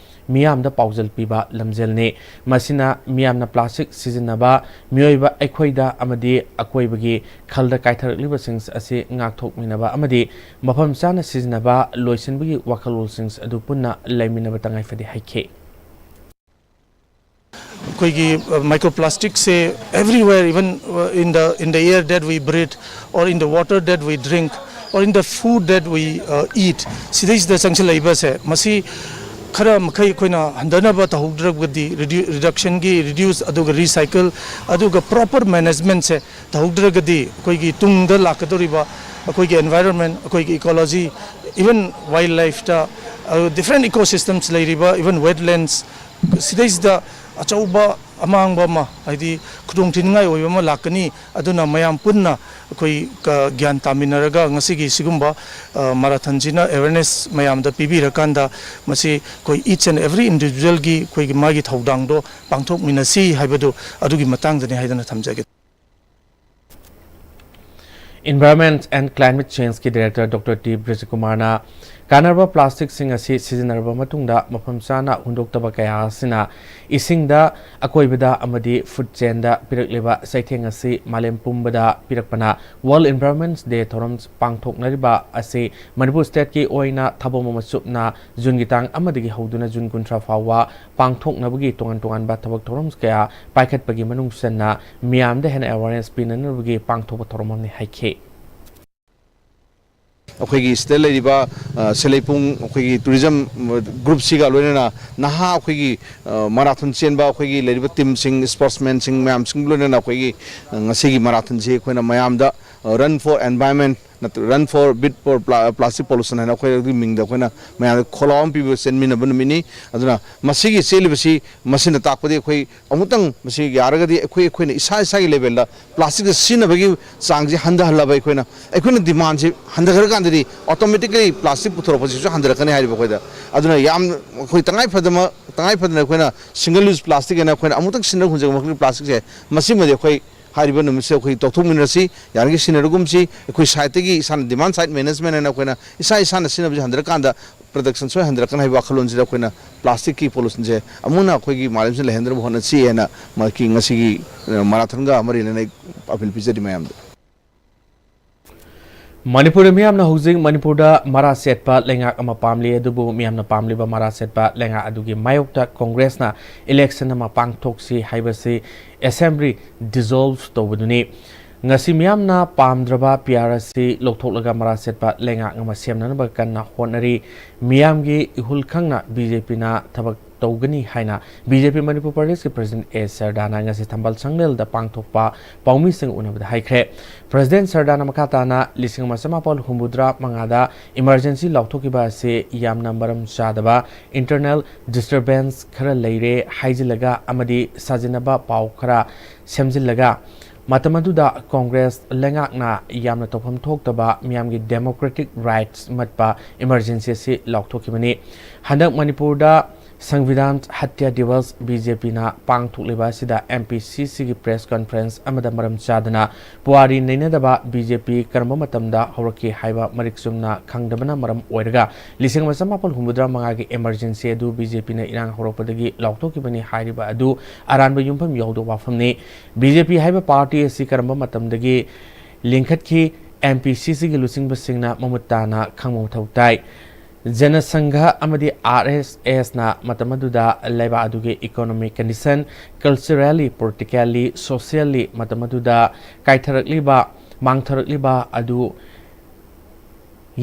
ꯃꯤꯌꯥꯝꯗ ꯄꯥꯎꯖꯦꯜ ꯄꯤꯕ ꯂꯝꯖꯦꯜꯅꯤ꯫ ꯃꯁꯤꯅ ꯃꯤꯌꯥꯝꯅ plastic ꯁꯤꯖꯤꯟꯅꯕ, ꯃꯤꯑꯣꯏꯕ ꯑꯩꯈꯣꯏꯗ ꯑꯃꯗꯤ ꯑꯀꯣꯏꯕꯒꯤ ꯈꯜꯗ ꯀꯥꯏꯊꯔꯛꯂꯤꯕꯁꯤꯡ ꯑꯁꯤ ꯉꯥꯛꯊꯣꯛꯃꯤꯟꯅꯕ ꯑꯃꯗꯤ ꯃꯐꯝ ꯆꯥꯅ ꯁꯤꯖꯤꯟꯅꯕ ꯂꯣꯏꯁꯤꯟꯕꯒꯤ ꯋꯥꯈꯜꯂꯣꯟꯁꯤꯡ ꯑꯗꯨ ꯄꯨꯟꯅ ꯂꯩꯃꯤꯟꯅꯕ ꯇꯉꯥꯏꯐꯗꯦ ꯍꯥꯏꯈꯤ꯫ ꯑꯩꯈꯣꯏꯒꯤ micro ꯄ꯭ꯂꯥꯁꯇꯤꯛꯁꯦ everywhere, even in the in the air that we breathe, or in the water that we drink, or in the food that we eat, ꯁꯤꯗꯩꯁꯤꯗ ꯆꯪꯁꯤꯜꯂꯛꯏꯕꯁꯦ, ꯃꯁꯤ ꯈꯔ ꯃꯈꯩ ꯑꯩꯈꯣꯏꯅ ꯍꯟꯊꯅꯕ ꯇꯧꯍꯧꯗ꯭ꯔꯒꯗꯤ, ꯔꯤꯗꯛꯁꯟꯒꯤ ꯔꯤꯗ꯭ꯌꯨꯁ ꯑꯗꯨꯒ ꯔꯤꯁꯥꯏꯀꯜ ꯑꯗꯨꯒ ꯄ꯭ꯔꯣꯄꯔ ꯃꯦꯅꯦꯖꯃꯦꯟꯁꯦ ꯇꯧꯍꯧꯗ꯭ꯔꯒꯗꯤ, ꯑꯩꯈꯣꯏꯒꯤ ꯇꯨꯡꯗ ꯂꯥꯛꯀꯗꯧꯔꯤꯕ ꯑꯩꯈꯣꯏꯒꯤ environment, ꯑꯩꯈꯣꯏꯒꯤ ecology, even wildlifeꯇ different ecosystems ꯂꯩꯔꯤꯕ, even wetlands, ꯁꯤꯗꯩꯁꯤꯗ ꯑꯆꯧꯕ ꯑꯃꯥꯡꯕ ꯑꯃ, ꯍꯥꯏꯗꯤ ꯈꯨꯗꯣꯡ ꯊꯤꯅꯤꯡꯉꯥꯏ ꯑꯣꯏꯕ ꯑꯃ ꯂꯥꯛꯀꯅꯤ꯫ ꯑꯗꯨꯅ ꯃꯌꯥꯝ ꯄꯨꯟꯅ ꯑꯩꯈꯣꯏ ꯒ꯭ꯌꯥꯟ ꯇꯥꯃꯤꯟꯅꯔꯒ ꯉꯁꯤꯒꯤ ꯁꯤꯒꯨꯝꯕ ꯃꯔꯥꯊꯟꯁꯤꯅ ꯑꯦꯋꯦꯔꯅꯦꯁ ꯃꯌꯥꯝꯗ ꯄꯤꯕꯤꯔꯀꯥꯟꯗ, ꯃꯁꯤ ꯑꯩꯈꯣꯏ each and every individualꯒꯤ ꯑꯩꯈꯣꯏꯒꯤ ꯃꯥꯒꯤ ꯊꯧꯗꯥꯡꯗꯣ ꯄꯥꯡꯊꯣꯛꯃꯤꯟꯅꯁꯤ ꯍꯥꯏꯕꯗꯨ ꯑꯗꯨꯒꯤ ꯃꯇꯥꯡꯗꯅꯤ ꯍꯥꯏꯗꯅ ꯊꯝꯖꯒꯦ꯫ Environment and Climate Changeꯀꯤ Director Doctor T ꯕ꯭ꯔꯤꯖꯀꯨꯃꯥꯔꯅ ꯀꯥꯟꯅꯔꯕ plasticꯁꯤꯡ ꯑꯁꯤ ꯁꯤꯖꯤꯟꯅꯔꯕ ꯃꯇꯨꯡꯗ ꯃꯐꯝ ꯆꯥꯅ ꯍꯨꯟꯗꯣꯛꯇꯕ ꯀꯌꯥ ꯑꯁꯤꯅ ꯏꯁꯤꯡꯗ, ꯑꯀꯣꯏꯕꯗ ꯑꯃꯗꯤ food chainꯗ ꯄꯤꯔꯛꯂꯤꯕ ꯆꯩꯊꯦꯡ ꯑꯁꯤ ꯃꯥꯂꯦꯝ ꯄꯨꯝꯕꯗ ꯄꯤꯔꯛꯄꯅ World Environment Day ꯊꯧꯔꯝ ꯄꯥꯡꯊꯣꯛꯅꯔꯤꯕ ꯑꯁꯤ ꯃꯅꯤꯄꯨꯔ stateꯀꯤ ꯑꯣꯏꯅ ꯊꯧꯔꯝ ꯑꯃ ꯆꯨꯞꯅ ꯖꯨꯟꯒꯤ ꯇꯥꯡ ꯑꯃꯗꯒꯤ ꯍꯧꯗꯨꯅ ꯖꯨꯟ ꯀꯨꯟꯊ꯭ꯔꯥ ꯐꯥꯎꯕ ꯄꯥꯡꯊꯣꯛꯅꯕꯒꯤ ꯇꯣꯉꯥꯟ ꯇꯣꯉꯥꯟꯕ ꯊꯕꯛ ꯊꯧꯔꯝ ꯀꯌꯥ ꯄꯥꯏꯈꯠꯄꯒꯤ ꯃꯅꯨꯡ ꯆꯟꯅ ꯃꯤꯌꯥꯝꯗ ꯍꯦꯟꯅ awareness ꯄꯤꯅꯅꯕꯒꯤ ꯄꯥꯡꯊꯣꯛꯄ ꯊꯧꯔꯝ ꯑꯃꯅꯤ ꯍꯥꯏꯈꯤ꯫ ꯑꯩꯈꯣꯏꯒꯤ ꯁꯤꯗ ꯂꯩꯔꯤꯕ ꯁꯦꯂꯩꯄꯨꯡ ꯑꯩꯈꯣꯏꯒꯤ ꯇꯨꯔꯤꯖꯝ ꯒ꯭ꯔꯨꯞꯁꯤꯒ ꯂꯣꯏꯅꯅ ꯅꯍꯥ ꯑꯩꯈꯣꯏꯒꯤ ꯃꯔꯥꯊꯣꯟ ꯆꯦꯟꯕ ꯑꯩꯈꯣꯏꯒꯤ ꯂꯩꯔꯤꯕ ꯇꯤꯝꯁꯤꯡ, ꯁ꯭ꯄꯣꯔꯠꯁꯃꯦꯟꯁꯤꯡ ꯃꯌꯥꯝꯁꯤꯡ ꯂꯣꯏꯅꯅ ꯑꯩꯈꯣꯏꯒꯤ ꯉꯁꯤꯒꯤ ꯃꯔꯥꯊꯣꯟꯁꯤ ꯑꯩꯈꯣꯏꯅ ꯃꯌꯥꯝꯗ Run for Environment, Run for Beat for Plastic Pollution ꯍꯥꯏꯅ ꯑꯩꯈꯣꯏ ꯑꯗꯨꯒꯤ ꯃꯤꯡꯗ ꯑꯩꯈꯣꯏꯅ ꯃꯌꯥꯝꯗ ꯈꯣꯜꯂꯥꯎ ꯑꯃ ꯄꯤꯕ ꯆꯦꯟꯃꯤꯟꯅꯕ ꯅꯨꯃꯤꯠꯅꯤ꯫ ꯑꯗꯨꯅ ꯃꯁꯤꯒꯤ ꯆꯦꯜꯂꯤꯕꯁꯤ ꯃꯁꯤꯅ ꯇꯥꯛꯄꯗꯤ ꯑꯩꯈꯣꯏ ꯑꯃꯨꯛꯇꯪ ꯃꯁꯤ ꯌꯥꯔꯒꯗꯤ ꯑꯩꯈꯣꯏ ꯑꯩꯈꯣꯏꯅ ꯏꯁꯥ ꯏꯁꯥꯒꯤ ꯂꯦꯚꯦꯜꯗ ꯄ꯭ꯂꯥꯁꯇꯤꯛꯁꯦ ꯁꯤꯖꯤꯟꯅꯕꯒꯤ ꯆꯥꯡꯁꯦ ꯍꯟꯊꯍꯜꯂꯕ ꯑꯩꯈꯣꯏꯅ, ꯑꯩꯈꯣꯏꯅ ꯗꯤꯃꯥꯟꯁꯦ ꯍꯟꯊꯈ꯭ꯔꯀꯥꯟꯗꯗꯤ automatically plastic ꯄꯨꯊꯣꯔꯛꯄꯁꯤꯁꯨ ꯍꯟꯊꯔꯛꯀꯅꯤ ꯍꯥꯏꯔꯤꯕ ꯑꯩꯈꯣꯏꯗ꯫ ꯑꯗꯨꯅ ꯌꯥꯝ ꯑꯩꯈꯣꯏ ꯇꯉꯥꯏ ꯐꯗꯅ ꯇꯉꯥꯏ ꯐꯗꯅ ꯑꯩꯈꯣꯏꯅ single use plastic ꯍꯥꯏꯅ ꯑꯩꯈꯣꯏꯅ ꯑꯃꯨꯛꯇꯪ ꯁꯤꯖꯤꯟꯅ ꯍꯨꯟꯖꯕ ꯃꯈꯜꯒꯤ ꯄ꯭ꯂꯥꯁꯇꯤꯛꯁꯦ ꯃꯁꯤꯃꯗꯤ ꯑꯩꯈꯣꯏ ꯍꯥꯏꯔꯤꯕ ꯅꯨꯃꯤꯠꯁꯤꯗ ꯑꯩꯈꯣꯏ ꯇꯧꯊꯣꯛꯃꯤꯟꯅꯔꯁꯤ, ꯌꯥꯔꯤꯈꯩ ꯁꯤꯖꯤꯟꯅꯔꯒꯨꯝꯁꯤ꯫ ꯑꯩꯈꯣꯏ ꯁꯥꯏꯠꯇꯒꯤ ꯏꯁꯥꯅ demand side management ꯍꯥꯏꯅ ꯑꯩꯈꯣꯏꯅ ꯏꯁꯥ ꯏꯁꯥꯅ ꯁꯤꯖꯤꯟꯅꯕꯁꯦ ꯍꯟꯊꯔꯀꯥꯟꯗ ꯄ꯭ꯔꯗꯛꯁꯟ ꯁꯣꯏ ꯍꯟꯊꯔꯛꯀꯅꯤ ꯍꯥꯏꯕ ꯋꯥꯈꯜꯂꯣꯟꯁꯤꯗ ꯑꯩꯈꯣꯏꯅ ꯄ꯭ꯂꯥꯁꯇꯤꯛꯀꯤ ꯄꯣꯂꯨꯁꯟꯁꯦ ꯑꯃꯨꯛ ꯍꯟꯅ ꯑꯩꯈꯣꯏꯒꯤ ꯃꯥꯂꯦꯝꯁꯤꯗ ꯂꯩꯍꯟꯗꯅꯕ ꯍꯣꯠꯅꯁꯤ ꯍꯥꯏꯅ ꯃꯍꯥꯛꯀꯤ ꯉꯁꯤꯒꯤ, ꯑ, ꯃꯔꯥꯊꯣꯟꯒ ꯃꯔꯤ ꯂꯩꯅꯅ ꯑꯩ ꯑꯄꯤꯜ ꯄꯤꯖꯔꯤ ꯃꯌꯥꯝꯗ꯫ ꯃꯅꯤꯄꯨꯔꯗ ꯃꯤꯌꯥꯝꯅ ꯍꯧꯖꯤꯛ ꯃꯅꯤꯄꯨꯔꯗ ꯃꯔꯥ ꯁꯦꯠꯄ ꯂꯩꯉꯥꯛ ꯑꯃ ꯄꯥꯝꯂꯤ, ꯑꯗꯨꯕꯨ ꯃꯤꯌꯥꯝꯅ ꯄꯥꯝꯂꯤꯕ ꯃꯔꯥ ꯁꯦꯠꯄ ꯂꯩꯉꯥꯛ ꯑꯗꯨꯒꯤ ꯃꯥꯌꯣꯛꯇ ꯀꯣꯡꯒ꯭ꯔꯦꯁꯅ ꯏꯂꯦꯛꯁꯟ ꯑꯃ ꯄꯥꯡꯊꯣꯛꯁꯤ ꯍꯥꯏꯕꯁꯤ ꯑꯦꯁꯦꯝꯕ꯭ꯂꯤ ꯗꯤꯖꯣꯜꯚ ꯇꯧꯕꯗꯨꯅꯤ꯫ ꯉꯁꯤ ꯃꯤꯌꯥꯝꯅ ꯄꯥꯝꯗ꯭ꯔꯕ ꯄꯤ ꯑꯥꯔ ꯑꯁꯤ ꯂꯧꯊꯣꯛꯂꯒ ꯃꯔꯥ ꯁꯦꯠꯄ ꯂꯩꯉꯥꯛ ꯑꯃ ꯁꯦꯝꯅꯅꯕ ꯀꯟꯅ ꯍꯣꯠꯅꯔꯤ꯫ ꯃꯤꯌꯥꯝꯒꯤ ꯏꯍꯨꯜ ꯈꯪꯅ ꯕꯤ ꯖꯦ ꯄꯤꯅ ꯊꯕꯛ ꯇꯧꯒꯅꯤ ꯍꯥꯏꯅ ꯕꯤ ꯖꯦ ꯄꯤ ꯃꯅꯤꯄꯨꯔ ꯄ꯭ꯔꯗꯦꯁꯀꯤ ꯄ꯭ꯔꯁꯤꯗꯦꯟ ꯑꯦ ꯁꯔꯗꯥꯅ ꯉꯁꯤ ꯊꯝꯕꯥꯜ ꯁꯪꯂꯦꯜꯗ ꯄꯥꯡꯊꯣꯛꯄ ꯄꯥꯎꯃꯤꯁꯤꯡ ꯎꯅꯕꯗ ꯍꯥꯏꯈ꯭ꯔꯦ꯫ ꯄ꯭ꯔꯁꯤꯗꯦꯟ ꯁꯔꯗꯥꯅ ꯃꯈꯥ ꯇꯥꯅ ꯂꯤꯁꯤꯡ ꯑꯃ ꯆꯃꯥꯄꯜ ꯍꯨꯝꯐꯨꯇꯔꯥ ꯃꯉꯥꯗ ꯏꯃꯔꯖꯦꯟꯁꯤ ꯂꯥꯎꯊꯣꯛꯈꯤꯕ ꯑꯁꯤ ꯌꯥꯝꯅ ꯃꯔꯝ ꯆꯥꯗꯕ ꯏꯟꯇꯔꯅꯦꯜ ꯗꯤꯁꯇꯔꯕꯦꯟꯁ ꯈꯔ ꯂꯩꯔꯦ ꯍꯥꯏꯖꯤꯜꯂꯒ ꯑꯃꯗꯤ ꯁꯥꯖꯤꯟꯅꯕ ꯄꯥꯎ ꯈꯔ ꯁꯦꯝꯖꯤꯜꯂꯒ ꯃꯇꯝ ꯑꯗꯨꯗ ꯀꯣꯡꯒ꯭ꯔꯦꯁ ꯂꯩꯉꯥꯛꯅ ꯌꯥꯝꯅ ꯇꯧꯐꯝ ꯊꯣꯛꯇꯕ ꯃꯤꯌꯥꯝꯒꯤ ꯗꯦꯃꯣꯀ꯭ꯔꯦꯇꯤꯛ ꯔꯥꯏꯠꯁ ꯃꯠꯄ ꯏꯃꯔꯖꯦꯟꯁꯤ ꯑꯁꯤ ꯂꯥꯎꯊꯣꯛꯈꯤꯕꯅꯤ꯫ ꯍꯟꯗꯛ ꯃꯅꯤꯄꯨꯔꯗ ꯁꯪꯕꯤꯙꯥꯟ ꯍꯠꯌꯥ ꯗꯤꯋꯁ ꯕꯤ ꯖꯦ ꯄꯤꯅ ꯄꯥꯡꯊꯣꯛꯂꯤꯕ ꯑꯁꯤꯗ ꯑꯦꯝ ꯄꯤ ꯁꯤ ꯁꯤꯒꯤ ꯄ꯭ꯔꯦꯁ ꯀꯟꯐꯔꯦꯟꯁ ꯑꯃꯗ ꯃꯔꯝ ꯆꯥꯗꯅ ꯄꯨꯋꯥꯔꯤ ꯅꯩꯅꯗꯕ ꯕꯤ ꯖꯦ ꯄꯤ ꯀꯔꯝꯕ ꯃꯇꯝꯗ ꯍꯧꯔꯛꯈꯤ ꯍꯥꯏꯕ ꯃꯔꯤꯛ ꯆꯨꯝꯅ ꯈꯪꯗꯕꯅ ꯃꯔꯝ ꯑꯣꯏꯔꯒ ꯂꯤꯁꯤꯡ ꯑꯃ ꯆꯃꯥꯄꯜ ꯍꯨꯝꯐꯨꯇꯔꯥ ꯃꯉꯥꯒꯤ ꯏꯃꯔꯖꯦꯟꯁꯤ ꯑꯗꯨ ꯕꯤ ꯖꯦ ꯄꯤꯅ ꯏꯔꯥꯡ ꯍꯧꯔꯛꯄꯗꯒꯤ ꯂꯥꯎꯊꯣꯛꯈꯤꯕꯅꯤ ꯍꯥꯏꯔꯤꯕ ꯑꯗꯨ ꯑꯔꯥꯟꯕ ꯌꯨꯝꯐꯝ ꯌꯥꯎꯗꯕ ꯋꯥꯐꯝꯅꯤ꯫ ꯕꯤ ꯖꯦ ꯄꯤ ꯍꯥꯏꯕ ꯄꯥꯔꯇꯤ ꯑꯁꯤ ꯀꯔꯝꯕ ꯃꯇꯝꯗꯒꯤ ꯂꯤꯡꯈꯠꯈꯤ? ꯑꯦꯝ ꯄꯤ ꯁꯤ ꯁꯤꯒꯤ ꯂꯨꯆꯤꯡꯕꯁꯤꯡꯅ ꯃꯃꯨꯠ ꯇꯥꯅ ꯈꯪꯕ ꯃꯊꯧ ꯇꯥꯏ꯫ ꯖꯅ ꯁꯪꯘ ꯑꯃꯗꯤ ꯑꯥꯔ ꯑꯦꯁ ꯑꯦꯁꯅ ꯃꯇꯝ ꯑꯗꯨꯗ ꯂꯩꯕꯥꯛ ꯑꯗꯨꯒꯤ ꯏꯀꯣꯅꯣꯃꯤꯛ ꯀꯟꯗꯤꯁꯟ, ꯀꯜꯆꯔꯦꯜꯂꯤ, ꯄꯣꯂꯤꯇꯤꯀꯦꯜꯂꯤ, ꯁꯣꯁꯤꯌꯦꯜꯂꯤ ꯃꯇꯝ ꯑꯗꯨꯗ ꯀꯥꯏꯊꯔꯛꯂꯤꯕ, ꯃꯥꯡꯊꯔꯛꯂꯤꯕ ꯑꯗꯨ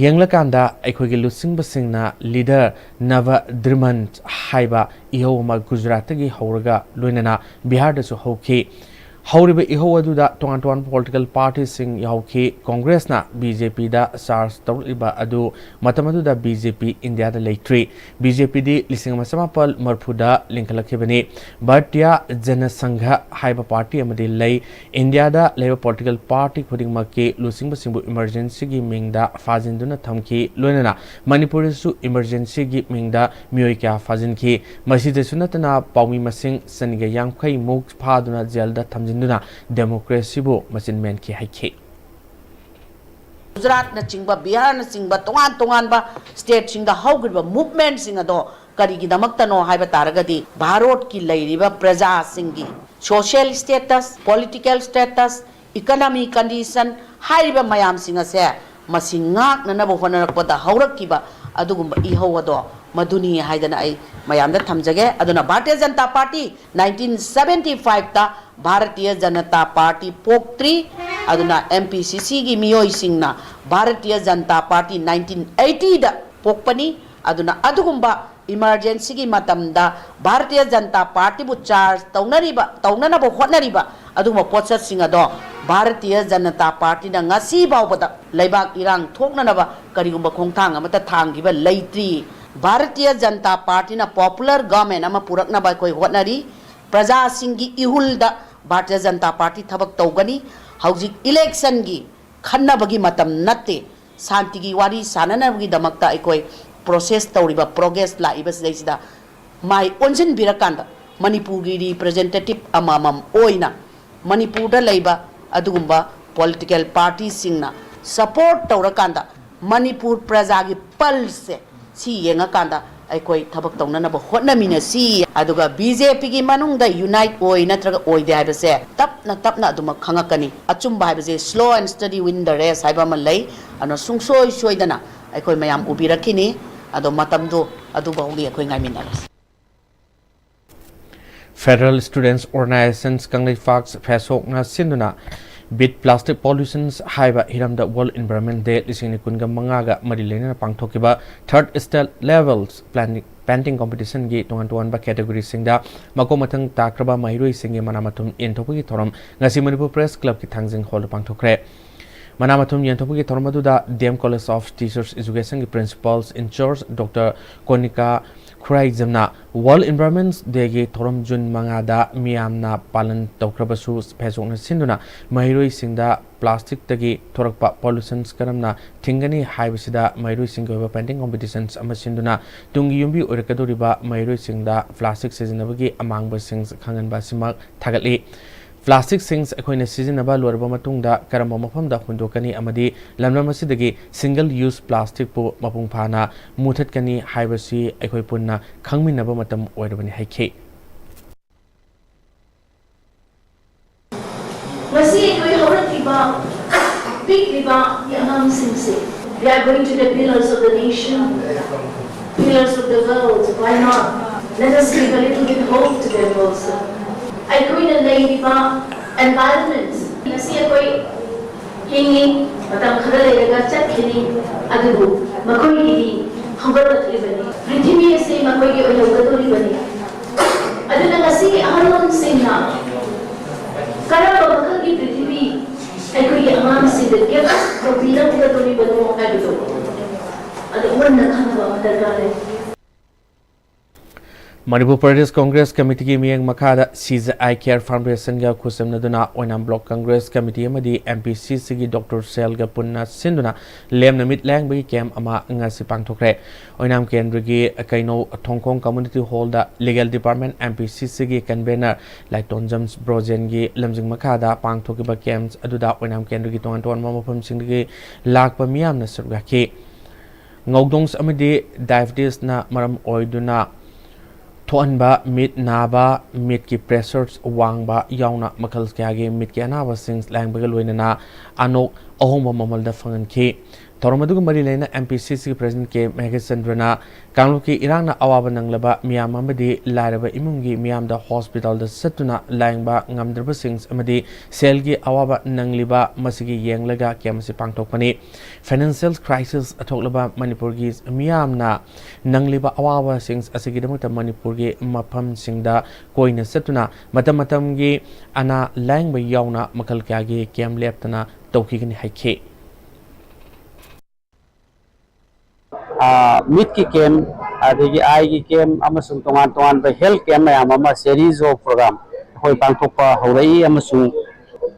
ꯌꯦꯡꯂꯀꯥꯟꯗ ꯑꯩꯈꯣꯏꯒꯤ ꯂꯨꯆꯤꯡꯕꯁꯤꯡꯅ ꯂꯤꯗꯔ ꯅꯚ ꯗ꯭ꯔꯤꯃꯟ ꯍꯥꯏꯕ ꯏꯍꯧ ꯑꯃ ꯒꯨꯖꯔꯥꯠꯇꯒꯤ ꯍꯧꯔꯒ ꯂꯣꯏꯅꯅ ꯕꯤꯍꯥꯔꯗꯁꯨ ꯍꯧꯈꯤ꯫ ꯍꯧꯔꯤꯕ ꯏꯍꯧ ꯑꯗꯨꯗ ꯇꯣꯉꯥꯟ ꯇꯣꯉꯥꯟꯕ ꯄꯣꯂꯤꯇꯤꯀꯦꯜ ꯄꯥꯔꯇꯤꯁꯤꯡ ꯌꯥꯎꯈꯤ꯫ ꯀꯣꯡꯒ꯭ꯔꯦꯁꯅ ꯕꯤ ꯖꯦ ꯄꯤꯗ ꯆꯥꯔꯖ ꯇꯧꯔꯛꯂꯤꯕ ꯑꯗꯨ ꯃꯇꯝ ꯑꯗꯨꯗ ꯕꯤ ꯖꯦ ꯄꯤ ꯏꯟꯗꯤꯌꯥꯗ ꯂꯩꯇ꯭ꯔꯤ꯫ ꯕꯤ ꯖꯦ ꯄꯤꯗꯤ ꯂꯤꯁꯤꯡ ꯑꯃ ꯆꯃꯥꯄꯜ ꯃꯔꯤꯐꯨꯗ ꯂꯤꯡꯈꯠꯂꯛꯈꯤꯕꯅꯤ꯫ ꯚꯥꯔꯇꯤꯌꯥ ꯖꯅ ꯁꯪꯘ ꯍꯥꯏꯕ ꯄꯥꯔꯇꯤ ꯑꯃꯗꯤ ꯂꯩ꯫ ꯏꯟꯗꯤꯌꯥꯗ ꯂꯩꯕ ꯄꯣꯂꯤꯇꯤꯀꯦꯜ ꯄꯥꯔꯇꯤ ꯈꯨꯗꯤꯡꯃꯛꯀꯤ ꯂꯨꯆꯤꯡꯕꯁꯤꯡꯕꯨ ꯏꯃꯔꯖꯦꯟꯁꯤꯒꯤ ꯃꯤꯡꯗ ꯐꯥꯖꯤꯟꯗꯨꯅ ꯊꯝꯈꯤ꯫ ꯂꯣꯏꯅꯅ ꯃꯅꯤꯄꯨꯔꯗꯁꯨ ꯏꯃꯔꯖꯦꯟꯁꯤꯒꯤ ꯃꯤꯡꯗ ꯃꯤꯑꯣꯏ ꯀꯌꯥ ꯐꯥꯖꯤꯟꯈꯤ꯫ ꯃꯁꯤꯗꯁꯨ ꯅꯠꯇꯅ ꯄꯥꯎꯃꯤ ꯃꯁꯤꯡ ꯆꯅꯤꯒ ꯌꯥꯡꯈꯩ ꯃꯨꯛ ꯐꯥꯗꯨꯅ ꯖꯦꯜꯗ ꯊꯝꯖꯤꯟꯗꯨꯅ ꯗꯦꯃꯣꯀ꯭ꯔꯦꯁꯤꯕꯨ ꯃꯆꯤꯟ ꯃꯦꯟꯈꯤ ꯍꯥꯏꯈꯤ꯫ ꯒꯨꯖꯔꯥꯠꯅꯆꯤꯡꯕ, ꯕꯤꯍꯥꯔꯅꯆꯤꯡꯕ ꯇꯣꯉꯥꯟ ꯇꯣꯉꯥꯟꯕ stateꯁꯤꯡꯗ ꯍꯧꯈ꯭ꯔꯤꯕ movementꯁꯤꯡ ꯑꯗꯣ ꯀꯔꯤꯒꯤꯗꯃꯛꯇꯅꯣ ꯍꯥꯏꯕ ꯇꯥꯔꯒꯗꯤ, ꯚꯥꯔꯠꯀꯤ ꯂꯩꯔꯤꯕ ꯄ꯭ꯔꯖꯥꯁꯤꯡꯒꯤ social status, political status, economy condition ꯍꯥꯏꯔꯤꯕ ꯃꯌꯥꯝꯁꯤꯡ ꯑꯁꯦ ꯃꯁꯤ ꯉꯥꯛꯅꯅꯕ ꯍꯣꯠꯅꯔꯛꯄꯗ ꯍꯧꯔꯛꯈꯤꯕ ꯑꯗꯨꯒꯨꯝꯕ ꯏꯍꯧ ꯑꯗꯣ ꯃꯗꯨꯅꯤ ꯍꯥꯏꯗꯅ ꯑꯩ ꯃꯌꯥꯝꯗ ꯊꯝꯖꯒꯦ꯫ ꯑꯗꯨꯅ Bharatiya Janata party nineteen seventy fiveꯇ Bharatiya Janata party ꯄꯣꯛꯇ꯭ꯔꯤ꯫ ꯑꯗꯨꯅ MPCCꯒꯤ ꯃꯤꯑꯣꯏꯁꯤꯡꯅ ꯚꯥꯔꯇꯤꯌ ꯖꯅꯇꯥ ꯄꯥꯔꯇꯤ nineteen eightyꯗ ꯄꯣꯛꯄꯅꯤ꯫ ꯑꯗꯨꯅ ꯑꯗꯨꯒꯨꯝꯕ emergencyꯒꯤ ꯃꯇꯝꯗ ꯚꯥꯔꯇꯤꯌ ꯖꯅꯇꯥ ꯄꯥꯔꯇꯤꯕꯨ charge ꯇꯧꯅꯔꯤꯕ, ꯇꯧꯅꯅꯕ ꯍꯣꯠꯅꯔꯤꯕ ꯑꯗꯨꯒꯨꯝꯕ ꯄꯣꯠꯁꯛꯁꯤꯡ ꯑꯗꯣ ꯚꯥꯔꯇꯤꯌ ꯖꯅꯇꯥ ꯄꯥꯔꯇꯤꯅ ꯉꯁꯤ ꯐꯥꯎꯕꯗ ꯂꯩꯕꯥꯛ ꯏꯔꯥꯡ ꯊꯣꯛꯅꯅꯕ ꯀꯔꯤꯒꯨꯝꯕ ꯈꯣꯡꯊꯥꯡ ꯑꯃꯠꯇ ꯊꯥꯡꯈꯤꯕ ꯂꯩꯇ꯭ꯔꯤ꯫ ꯚꯥꯔꯇꯤꯌ ꯖꯅꯇꯥ ꯄꯥꯔꯇꯤꯅ popular government ꯑꯃ ꯄꯨꯔꯛꯅꯕ ꯑꯩꯈꯣꯏ ꯍꯣꯠꯅꯔꯤ꯫ ꯄ꯭ꯔꯖꯥꯁꯤꯡꯒꯤ ꯏꯍꯨꯜꯗ ꯚꯥꯔꯇꯤꯌ ꯖꯅꯇꯥ ꯄꯥꯔꯇꯤ ꯊꯕꯛ ꯇꯧꯒꯅꯤ꯫ ꯍꯧꯖꯤꯛ electionꯒꯤ ꯈꯟꯅꯕꯒꯤ ꯃꯇꯝ ꯅꯠꯇꯦ꯫ ꯁꯥꯟꯇꯤꯒꯤ ꯋꯥꯔꯤ ꯁꯥꯟꯅꯅꯕꯒꯤꯗꯃꯛꯇ ꯑꯩꯈꯣꯏ process ꯇꯧꯔꯤꯕ, progress ꯂꯥꯛꯏꯕ ꯁꯤꯗꯩꯁꯤꯗ ꯃꯥꯏ ꯑꯣꯟꯁꯤꯟꯕꯤꯔꯀꯥꯟꯗ ꯃꯅꯤꯄꯨꯔꯒꯤ representative ꯑꯃꯃꯝ ꯑꯣꯏꯅ ꯃꯅꯤꯄꯨꯔꯗ ꯂꯩꯕ ꯑꯗꯨꯒꯨꯝꯕ political partyꯁꯤꯡꯅ support ꯇꯧꯔꯀꯥꯟꯗ ꯃꯅꯤꯄꯨꯔ ꯄ꯭ꯔꯖꯥꯒꯤ pulseꯁꯦ ꯁꯤ ꯌꯦꯡꯉꯀꯥꯟꯗ ꯑꯩꯈꯣꯏ ꯊꯕꯛ ꯇꯧꯅꯅꯕ ꯍꯣꯠꯅꯃꯤꯟꯅꯁꯤ꯫ ꯑꯗꯨꯒ BJPꯒꯤ ꯃꯅꯨꯡꯗ unite ꯑꯣꯏ ꯅꯠꯇ꯭ꯔꯒ ꯑꯣꯏꯗꯦ ꯍꯥꯏꯕꯁꯦ ꯇꯞꯅ ꯇꯞꯅ ꯑꯗꯨꯃꯛ ꯈꯪꯉꯛꯀꯅꯤ꯫ ꯑꯆꯨꯝꯕ ꯍꯥꯏꯕꯁꯦ slow and steady win the race ꯍꯥꯏꯕ ꯑꯃ ꯂꯩ꯫ ꯑꯗꯨꯅ ꯁꯨꯡꯁꯣꯏ ꯁꯣꯏꯗꯅ ꯑꯩꯈꯣꯏ ꯃꯌꯥꯝ ꯎꯕꯤꯔꯛꯈꯤꯅꯤ꯫ ꯑꯗꯣ ꯃꯇꯝꯗꯨ ꯑꯗꯨꯐꯥꯎꯒꯤ ꯑꯩꯈꯣꯏ ꯉꯥꯏꯃꯤꯟꯅꯔꯁꯤ꯫ Federal Students Organizations ꯀꯪꯂꯩꯄꯥꯛ ꯐꯦꯁꯣꯛꯅ ꯁꯤꯟꯗꯨꯅ Beat Plastic Pollutions ꯍꯥꯏꯕ ꯍꯤꯔꯝꯗ World Environment Day ꯂꯤꯁꯤꯡ ꯑꯅꯤ ꯀꯨꯟꯒ ꯃꯉꯥꯒ ꯃꯔꯤ ꯂꯩꯅꯅ ꯄꯥꯡꯊꯣꯛꯈꯤꯕ Third State Level Planting Painting Competitionꯒꯤ ꯇꯣꯉꯥꯟ ꯇꯣꯉꯥꯟꯕ categoryꯁꯤꯡꯗ ꯃꯀꯣꯛ ꯃꯊꯪ ꯇꯥꯈ꯭ꯔꯕ ꯃꯍꯩꯔꯣꯏꯁꯤꯡꯒꯤ ꯃꯅꯥ ꯃꯊꯨꯝ ꯌꯦꯟꯊꯣꯛꯄꯒꯤ ꯊꯧꯔꯝ ꯉꯁꯤ ꯃꯅꯤꯄꯨꯔ Press Clubꯀꯤ ꯊꯥꯡꯖꯤꯡ ꯍꯣꯜꯗ ꯄꯥꯡꯊꯣꯛꯈ꯭ꯔꯦ꯫ ꯃꯅꯥ ꯃꯊꯨꯝ ꯌꯦꯟꯊꯣꯛꯄꯒꯤ ꯊꯧꯔꯝ ꯑꯗꯨꯗ DM College of Teachers Educationꯒꯤ Principal in Charge Doctor ꯀꯣꯅꯤꯀꯥ ꯈꯨꯔꯥꯏꯖꯝꯅ World Environment Dayꯒꯤ ꯊꯧꯔꯝ ꯖꯨꯟ ꯃꯉꯥꯗ ꯃꯤꯌꯥꯝꯅ ꯄꯥꯂꯟ ꯇꯧꯈ꯭ꯔꯕꯁꯨ, ꯐꯦꯁꯕꯨꯛꯅ ꯁꯤꯟꯗꯨꯅ ꯃꯍꯩꯔꯣꯏꯁꯤꯡꯗ plasticꯇꯒꯤ ꯊꯣꯔꯛꯄ pollutions ꯀꯔꯝꯅ ꯊꯤꯡꯒꯅꯤ ꯍꯥꯏꯕꯁꯤꯗ ꯃꯍꯩꯔꯣꯏꯁꯤꯡꯒꯤ ꯑꯣꯏꯕ painting competitions ꯑꯃ ꯁꯤꯟꯗꯨꯅ ꯇꯨꯡꯒꯤ ꯌꯨꯝꯕꯤ ꯑꯣꯏꯔꯛꯀꯗꯧꯔꯤꯕ ꯃꯍꯩꯔꯣꯏꯁꯤꯡꯗ plastic ꯁꯤꯖꯤꯟꯅꯕꯒꯤ ꯑꯃꯥꯡꯕꯁꯤꯡ ꯈꯪꯍꯟꯕ ꯑꯁꯤꯃꯛ ꯊꯥꯒꯠꯂꯤ꯫ Plastic ꯁꯤꯡ ꯑꯩꯈꯣꯏꯅ ꯁꯤꯖꯤꯟꯅꯕ ꯂꯣꯏꯔꯕ ꯃꯇꯨꯡꯗ ꯀꯔꯝꯕ ꯃꯐꯝꯗ ꯍꯨꯟꯗꯣꯛꯀꯅꯤ ꯑꯃꯗꯤ ꯂꯝꯗꯝ ꯑꯁꯤꯗꯒꯤ single use plastic ꯄꯨ ꯃꯄꯨꯡ ꯐꯥꯅ ꯃꯨꯊꯠꯀꯅꯤ ꯍꯥꯏꯕꯁꯤ ꯑꯩꯈꯣꯏ ꯄꯨꯟꯅ ꯈꯪꯃꯤꯟꯅꯕ ꯃꯇꯝ ꯑꯣꯏꯔꯕꯅꯤ ꯍꯥꯏꯈꯤ꯫ ꯉꯁꯤ ꯑꯩꯈꯣꯏ ꯍꯧꯔꯛꯂꯤꯕ, ꯄꯤꯛꯂꯤꯕ ꯑꯉꯥꯡꯁꯤꯡꯁꯦ, they are going to be pillars of the nation, pillars of the world. Why not? Let us give a little bit hope to them also. ꯑꯩꯈꯣꯏꯅ ꯂꯩꯔꯤꯕ environment, ꯉꯁꯤ ꯑꯩꯈꯣꯏ ꯍꯤꯡꯉꯤ, ꯃꯇꯝ ꯈꯔ ꯂꯩꯔꯒ ꯆꯠꯈꯤꯅꯤ, ꯑꯗꯨꯕꯨ ꯃꯈꯣꯏꯒꯤꯗꯤ ꯍꯧꯒꯠꯂꯛꯂꯤꯕꯅꯤ꯫ ꯄ꯭ꯔꯤꯊꯤꯕꯤ ꯑꯁꯤ ꯃꯈꯣꯏꯒꯤ ꯑꯣꯏꯍꯧꯒꯗꯧꯔꯤꯕꯅꯤ꯫ ꯑꯗꯨꯅ ꯉꯁꯤꯒꯤ ꯑꯍꯜ ꯂꯃꯟꯁꯤꯡꯅ ꯀꯔꯝꯕ ꯃꯈꯜꯒꯤ ꯄ꯭ꯔꯤꯊꯤꯕꯤ ꯑꯩꯈꯣꯏꯒꯤ ꯑꯉꯥꯡꯁꯤꯡꯗ gift ꯇꯧꯕꯤꯔꯝꯒꯗꯧꯔꯤꯕꯅꯣ ꯍꯥꯏꯕꯗꯨ ꯑꯗꯨ ꯃꯨꯟꯅ ꯈꯪꯅꯕ ꯑꯃ ꯗꯔꯀꯥꯔ ꯂꯩ꯫ ꯃꯅꯤꯄꯨꯔ ꯄ꯭ꯔꯗꯦꯁ ꯀꯣꯡꯒ꯭ꯔꯦꯁ ꯀꯃꯤꯇꯤꯒꯤ ꯃꯤꯠꯌꯦꯡ ꯃꯈꯥꯗ C J I Care Foundationꯒ ꯈꯨꯠꯁꯝꯅꯗꯨꯅ ꯑꯣꯏꯅꯥꯝ ꯕ꯭ꯂꯣꯛ ꯀꯣꯡꯒ꯭ꯔꯦꯁ ꯀꯃꯤꯇꯤ ꯑꯃꯗꯤ M P C Cꯒꯤ ꯗꯣꯛꯇꯔ ꯁꯦꯜꯒ ꯄꯨꯟꯅ ꯁꯤꯟꯗꯨꯅ ꯂꯦꯝꯅ ꯃꯤꯠ ꯂꯥꯌꯦꯡꯕꯒꯤ ꯀꯦꯝꯞ ꯑꯃ ꯉꯁꯤ ꯄꯥꯡꯊꯣꯛꯈ꯭ꯔꯦ꯫ ꯑꯣꯏꯅꯥꯝ ꯀꯦꯟꯗ꯭ꯔꯒꯤ ꯀꯩꯅꯧ ꯊꯣꯡꯈꯣꯡ community hall legal department, M P C Cꯒꯤ ꯀꯟꯚꯦꯅꯔ ꯂꯥꯏꯇꯣꯟꯖꯝ ꯕ꯭ꯔꯣꯖꯦꯟꯒꯤ ꯂꯝꯖꯤꯡ ꯃꯈꯥꯗ ꯄꯥꯡꯊꯣꯛꯈꯤꯕ ꯀꯦꯝꯞ ꯑꯗꯨꯗ ꯑꯣꯏꯅꯥꯝ ꯀꯦꯟꯗ꯭ꯔꯒꯤ ꯇꯣꯉꯥꯟ ꯇꯣꯉꯥꯟꯕ ꯃꯐꯝꯁꯤꯡꯗꯒꯤ ꯂꯥꯛꯄ ꯃꯤꯌꯥꯝꯅ ꯁꯔꯨꯛ ꯌꯥꯈꯤ꯫ ꯉꯧꯗꯣꯡꯁ ꯑꯃꯗꯤ ꯗꯥꯏꯕꯦꯇꯤꯁꯅ ꯃꯔꯝ ꯑꯣꯏꯗꯨꯅ ꯊꯣꯛꯍꯟꯕ ꯃꯤꯠ ꯅꯥꯕ, ꯃꯤꯠꯀꯤ ꯄ꯭ꯔꯦꯁꯔ ꯋꯥꯡꯕ ꯌꯥꯎꯅ ꯃꯈꯜ ꯀꯌꯥꯒꯤ ꯃꯤꯠꯀꯤ ꯑꯅꯥꯕꯁꯤꯡ ꯂꯥꯌꯦꯡꯕꯒ ꯂꯣꯏꯅꯅ ꯑꯅꯣꯛ ꯑꯍꯣꯡꯕ ꯃꯃꯜꯗ ꯐꯪꯍꯟꯈꯤ꯫ ꯊꯧꯔꯝ ꯑꯗꯨꯒ ꯃꯔꯤ ꯂꯩꯅ M P C Cꯒꯤ ꯄ꯭ꯔꯁꯤꯗꯦꯟꯠ ꯀꯦ ꯃꯦꯘꯆꯟꯗ꯭ꯔꯅ ꯀꯥꯡꯂꯨꯞꯀꯤ ꯏꯔꯥꯡꯅ ꯑꯋꯥꯕ ꯅꯪꯂꯕ ꯃꯤꯌꯥꯝ ꯑꯃꯗꯤ ꯂꯥꯏꯔꯕ ꯏꯃꯨꯡꯒꯤ ꯃꯤꯌꯥꯝꯗ ꯍꯣꯁꯄꯤꯇꯥꯜꯗ ꯆꯠꯇꯨꯅ ꯂꯥꯌꯦꯡꯕ ꯉꯝꯗ꯭ꯔꯕꯁꯤꯡ ꯑꯃꯗꯤ ꯁꯦꯜꯒꯤ ꯑꯋꯥꯕ ꯅꯪꯂꯤꯕ ꯃꯁꯤꯒꯤ ꯌꯦꯡꯂꯒ ꯀꯦꯝꯞ ꯑꯁꯤ ꯄꯥꯡꯊꯣꯛꯄꯅꯤ꯫ Financial crisis ꯊꯣꯛꯂꯕ ꯃꯅꯤꯄꯨꯔꯒꯤ ꯃꯤꯌꯥꯝꯅ ꯅꯪꯂꯤꯕ ꯑꯋꯥꯕꯁꯤꯡ ꯑꯁꯤꯒꯤꯗꯃꯛꯇ ꯃꯅꯤꯄꯨꯔꯒꯤ ꯃꯐꯝꯁꯤꯡꯗ ꯀꯣꯏꯅ ꯆꯠꯇꯨꯅ ꯃꯇꯝ ꯃꯇꯝꯒꯤ ꯑꯅꯥ ꯂꯥꯌꯦꯡꯕ ꯌꯥꯎꯅ ꯃꯈꯜ ꯀꯌꯥꯒꯤ ꯀꯦꯝꯞ ꯂꯦꯞꯇꯅ ꯇꯧꯈꯤꯒꯅꯤ ꯍꯥꯏꯈꯤ꯫ ꯑꯥ, ꯃꯤꯠꯀꯤ ꯀꯦꯝꯞ, ꯑꯗꯒꯤ ꯑꯥꯏꯒꯤ ꯀꯦꯝꯞ ꯑꯃꯁꯨꯡ ꯇꯣꯉꯥꯟ ꯇꯣꯉꯥꯟꯕ ꯍꯦꯜꯊ ꯀꯦꯝꯞ ꯃꯌꯥꯝ ꯑꯃ, series of program ꯑꯩꯈꯣꯏ ꯄꯥꯡꯊꯣꯛꯄ ꯍꯧꯔꯛꯏ, ꯑꯃꯁꯨꯡ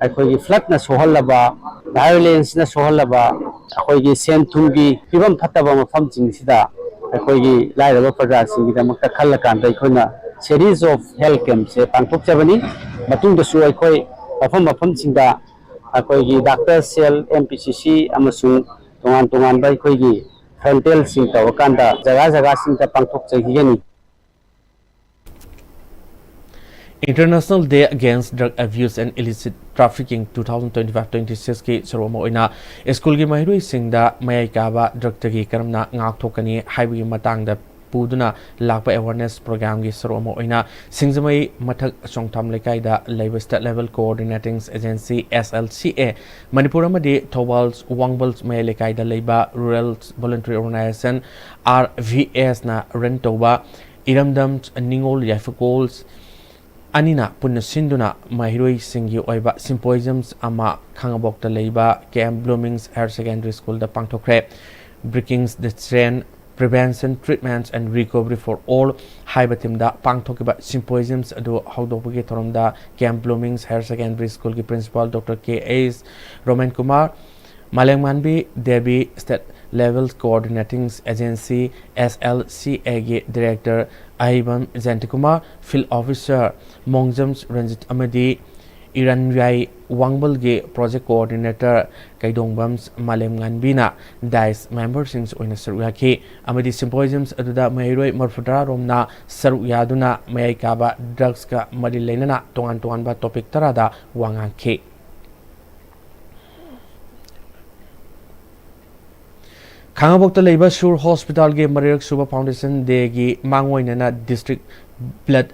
ꯑꯩꯈꯣꯏꯒꯤ floodꯅ ꯁꯣꯛꯍꯜꯂꯕ, violenceꯅ ꯁꯣꯛꯍꯜꯂꯕ ꯑꯩꯈꯣꯏꯒꯤ ꯁꯦꯟ ꯊꯨꯝꯒꯤ ꯐꯤꯕꯝ ꯐꯠꯇꯕ ꯃꯐꯝꯁꯤꯡꯁꯤꯗ ꯑꯩꯈꯣꯏꯒꯤ ꯂꯥꯏꯔꯕ ꯄ꯭ꯔꯖꯥꯁꯤꯡꯒꯤꯗꯃꯛꯇ ꯈꯜꯂꯀꯥꯟꯗ ꯑꯩꯈꯣꯏꯅ series of health campꯁꯦ ꯄꯥꯡꯊꯣꯛꯆꯕꯅꯤ꯫ ꯃꯇꯨꯡꯗꯁꯨ ꯑꯩꯈꯣꯏ ꯃꯐꯝ ꯃꯐꯝꯁꯤꯡꯗ ꯑꯩꯈꯣꯏꯒꯤ ꯗꯥꯛꯇꯔ ꯁꯦꯜ, ꯑꯦꯝ ꯄꯤ ꯁꯤ ꯁꯤ ꯑꯃꯁꯨꯡ ꯇꯣꯉꯥꯟ ꯇꯣꯉꯥꯟꯕ ꯑꯩꯈꯣꯏꯒꯤ ꯐ꯭ꯔꯟꯇꯦꯜꯁꯤꯡ ꯇꯧꯔꯀꯥꯟꯗ ꯖꯒꯥ ꯖꯒꯥꯁꯤꯡꯗ ꯄꯥꯡꯊꯣꯛꯆꯈꯤꯒꯅꯤ꯫ International Day Against Drug Abuse and Illicit Trafficking two thousand twenty-five twenty-six ꯀꯤ ꯁꯔꯨꯛ ꯑꯃ ꯑꯣꯏꯅ ꯁ꯭ꯀꯨꯜꯒꯤ ꯃꯍꯩꯔꯣꯏꯁꯤꯡꯗ ꯃꯌꯥꯏ ꯀꯥꯕ ꯗ꯭ꯔꯒꯇꯒꯤ ꯀꯔꯝꯅ ꯉꯥꯛꯊꯣꯛꯀꯅꯤ ꯍꯥꯏꯕꯒꯤ ꯃꯇꯥꯡꯗ ꯄꯨꯗꯨꯅ ꯂꯥꯛꯄ ꯑꯦꯋꯥꯔꯅꯦꯁ ꯄ꯭ꯔꯣꯒ꯭ꯔꯥꯝꯒꯤ ꯁꯔꯨꯛ ꯑꯃ ꯑꯣꯏꯅ ꯁꯤꯡꯖꯃꯩ ꯃꯊꯛ ꯁꯣꯡꯊꯥꯝ ꯂꯩꯀꯥꯏꯗ ꯂꯩꯕ State Level Coordinating Agency, S L C A, Manipur ꯑꯃꯗꯤ ꯊꯧꯕꯥꯜ ꯋꯥꯡꯕꯜ ꯃꯌꯥꯏ ꯂꯩꯀꯥꯏꯗ ꯂꯩꯕ Rural Voluntary Organization, R V S ꯅ run ꯇꯧꯕ ꯏꯔꯝꯗꯝ ꯅꯤꯉꯣꯜ ꯌꯥꯏꯐꯈꯣꯜ ꯑꯅꯤꯅ ꯄꯨꯟꯅ ꯁꯤꯟꯗꯨꯅ ꯃꯍꯩꯔꯣꯏꯁꯤꯡꯒꯤ ꯑꯣꯏꯕ symposiums ꯑꯃ ꯈꯥꯉꯕꯣꯛꯇ ꯂꯩꯕ Camp Bloomings Higher Secondary School the ꯄꯥꯡꯊꯣꯛꯈ꯭ꯔꯦ꯫ Breaking the Chain, Prevention, Treatments and Recovery for All ꯍꯥꯏꯕ theme ꯗ ꯄꯥꯡꯊꯣꯛꯈꯤꯕ symposiums ꯑꯗꯨ ꯍꯧꯗꯣꯛꯄꯒꯤ ꯊꯧꯔꯝꯗ Camp Bloomings Higher Secondary School ꯒꯤ Principal Doctor K H Roman Kumar, Malemnganbi Devi, State Level Coordinating Agency, S L C A ꯒꯤ Director ꯑꯍꯩꯕꯝ ꯖꯌꯟꯇꯀꯨꯃꯥꯔ, Field Officer ꯃꯣꯡꯖꯝ Ranjit ꯑꯃꯗꯤ ꯏꯔꯟꯌꯥꯏ ꯋꯥꯡꯕꯜꯒꯤ Project Coordinator ꯀꯩꯗꯣꯡꯕꯝ ꯃꯥꯂꯦꯝꯉꯥꯟꯕꯤꯅ dais memberꯁꯤꯡ ꯑꯣꯏꯅ ꯁꯔꯨꯛ ꯌꯥꯈꯤ ꯑꯃꯗꯤ symposiums ꯑꯗꯨꯗ ꯃꯍꯩꯔꯣꯏ ꯃꯔꯐꯨꯇꯔꯥ ꯔꯣꯝꯅ ꯁꯔꯨꯛ ꯌꯥꯗꯨꯅ ꯃꯌꯥꯏ ꯀꯥꯕ drugsꯀ ꯃꯔꯤ ꯂꯩꯅꯅ ꯇꯣꯉꯥꯟ ꯇꯣꯉꯥꯟꯕ topic ꯇꯔꯥꯗ ꯋꯥ ꯉꯥꯡꯈꯤ꯫ ꯈꯥꯉꯕꯣꯛꯇ ꯂꯩꯕ ꯁꯨꯔ ꯍꯣꯁꯄꯤꯇꯥꯜꯒꯤ ꯃꯔꯤꯔꯛ ꯁꯨꯕ Foundation Dayꯒꯤ ꯃꯥꯡꯑꯣꯏꯅꯅ District Blood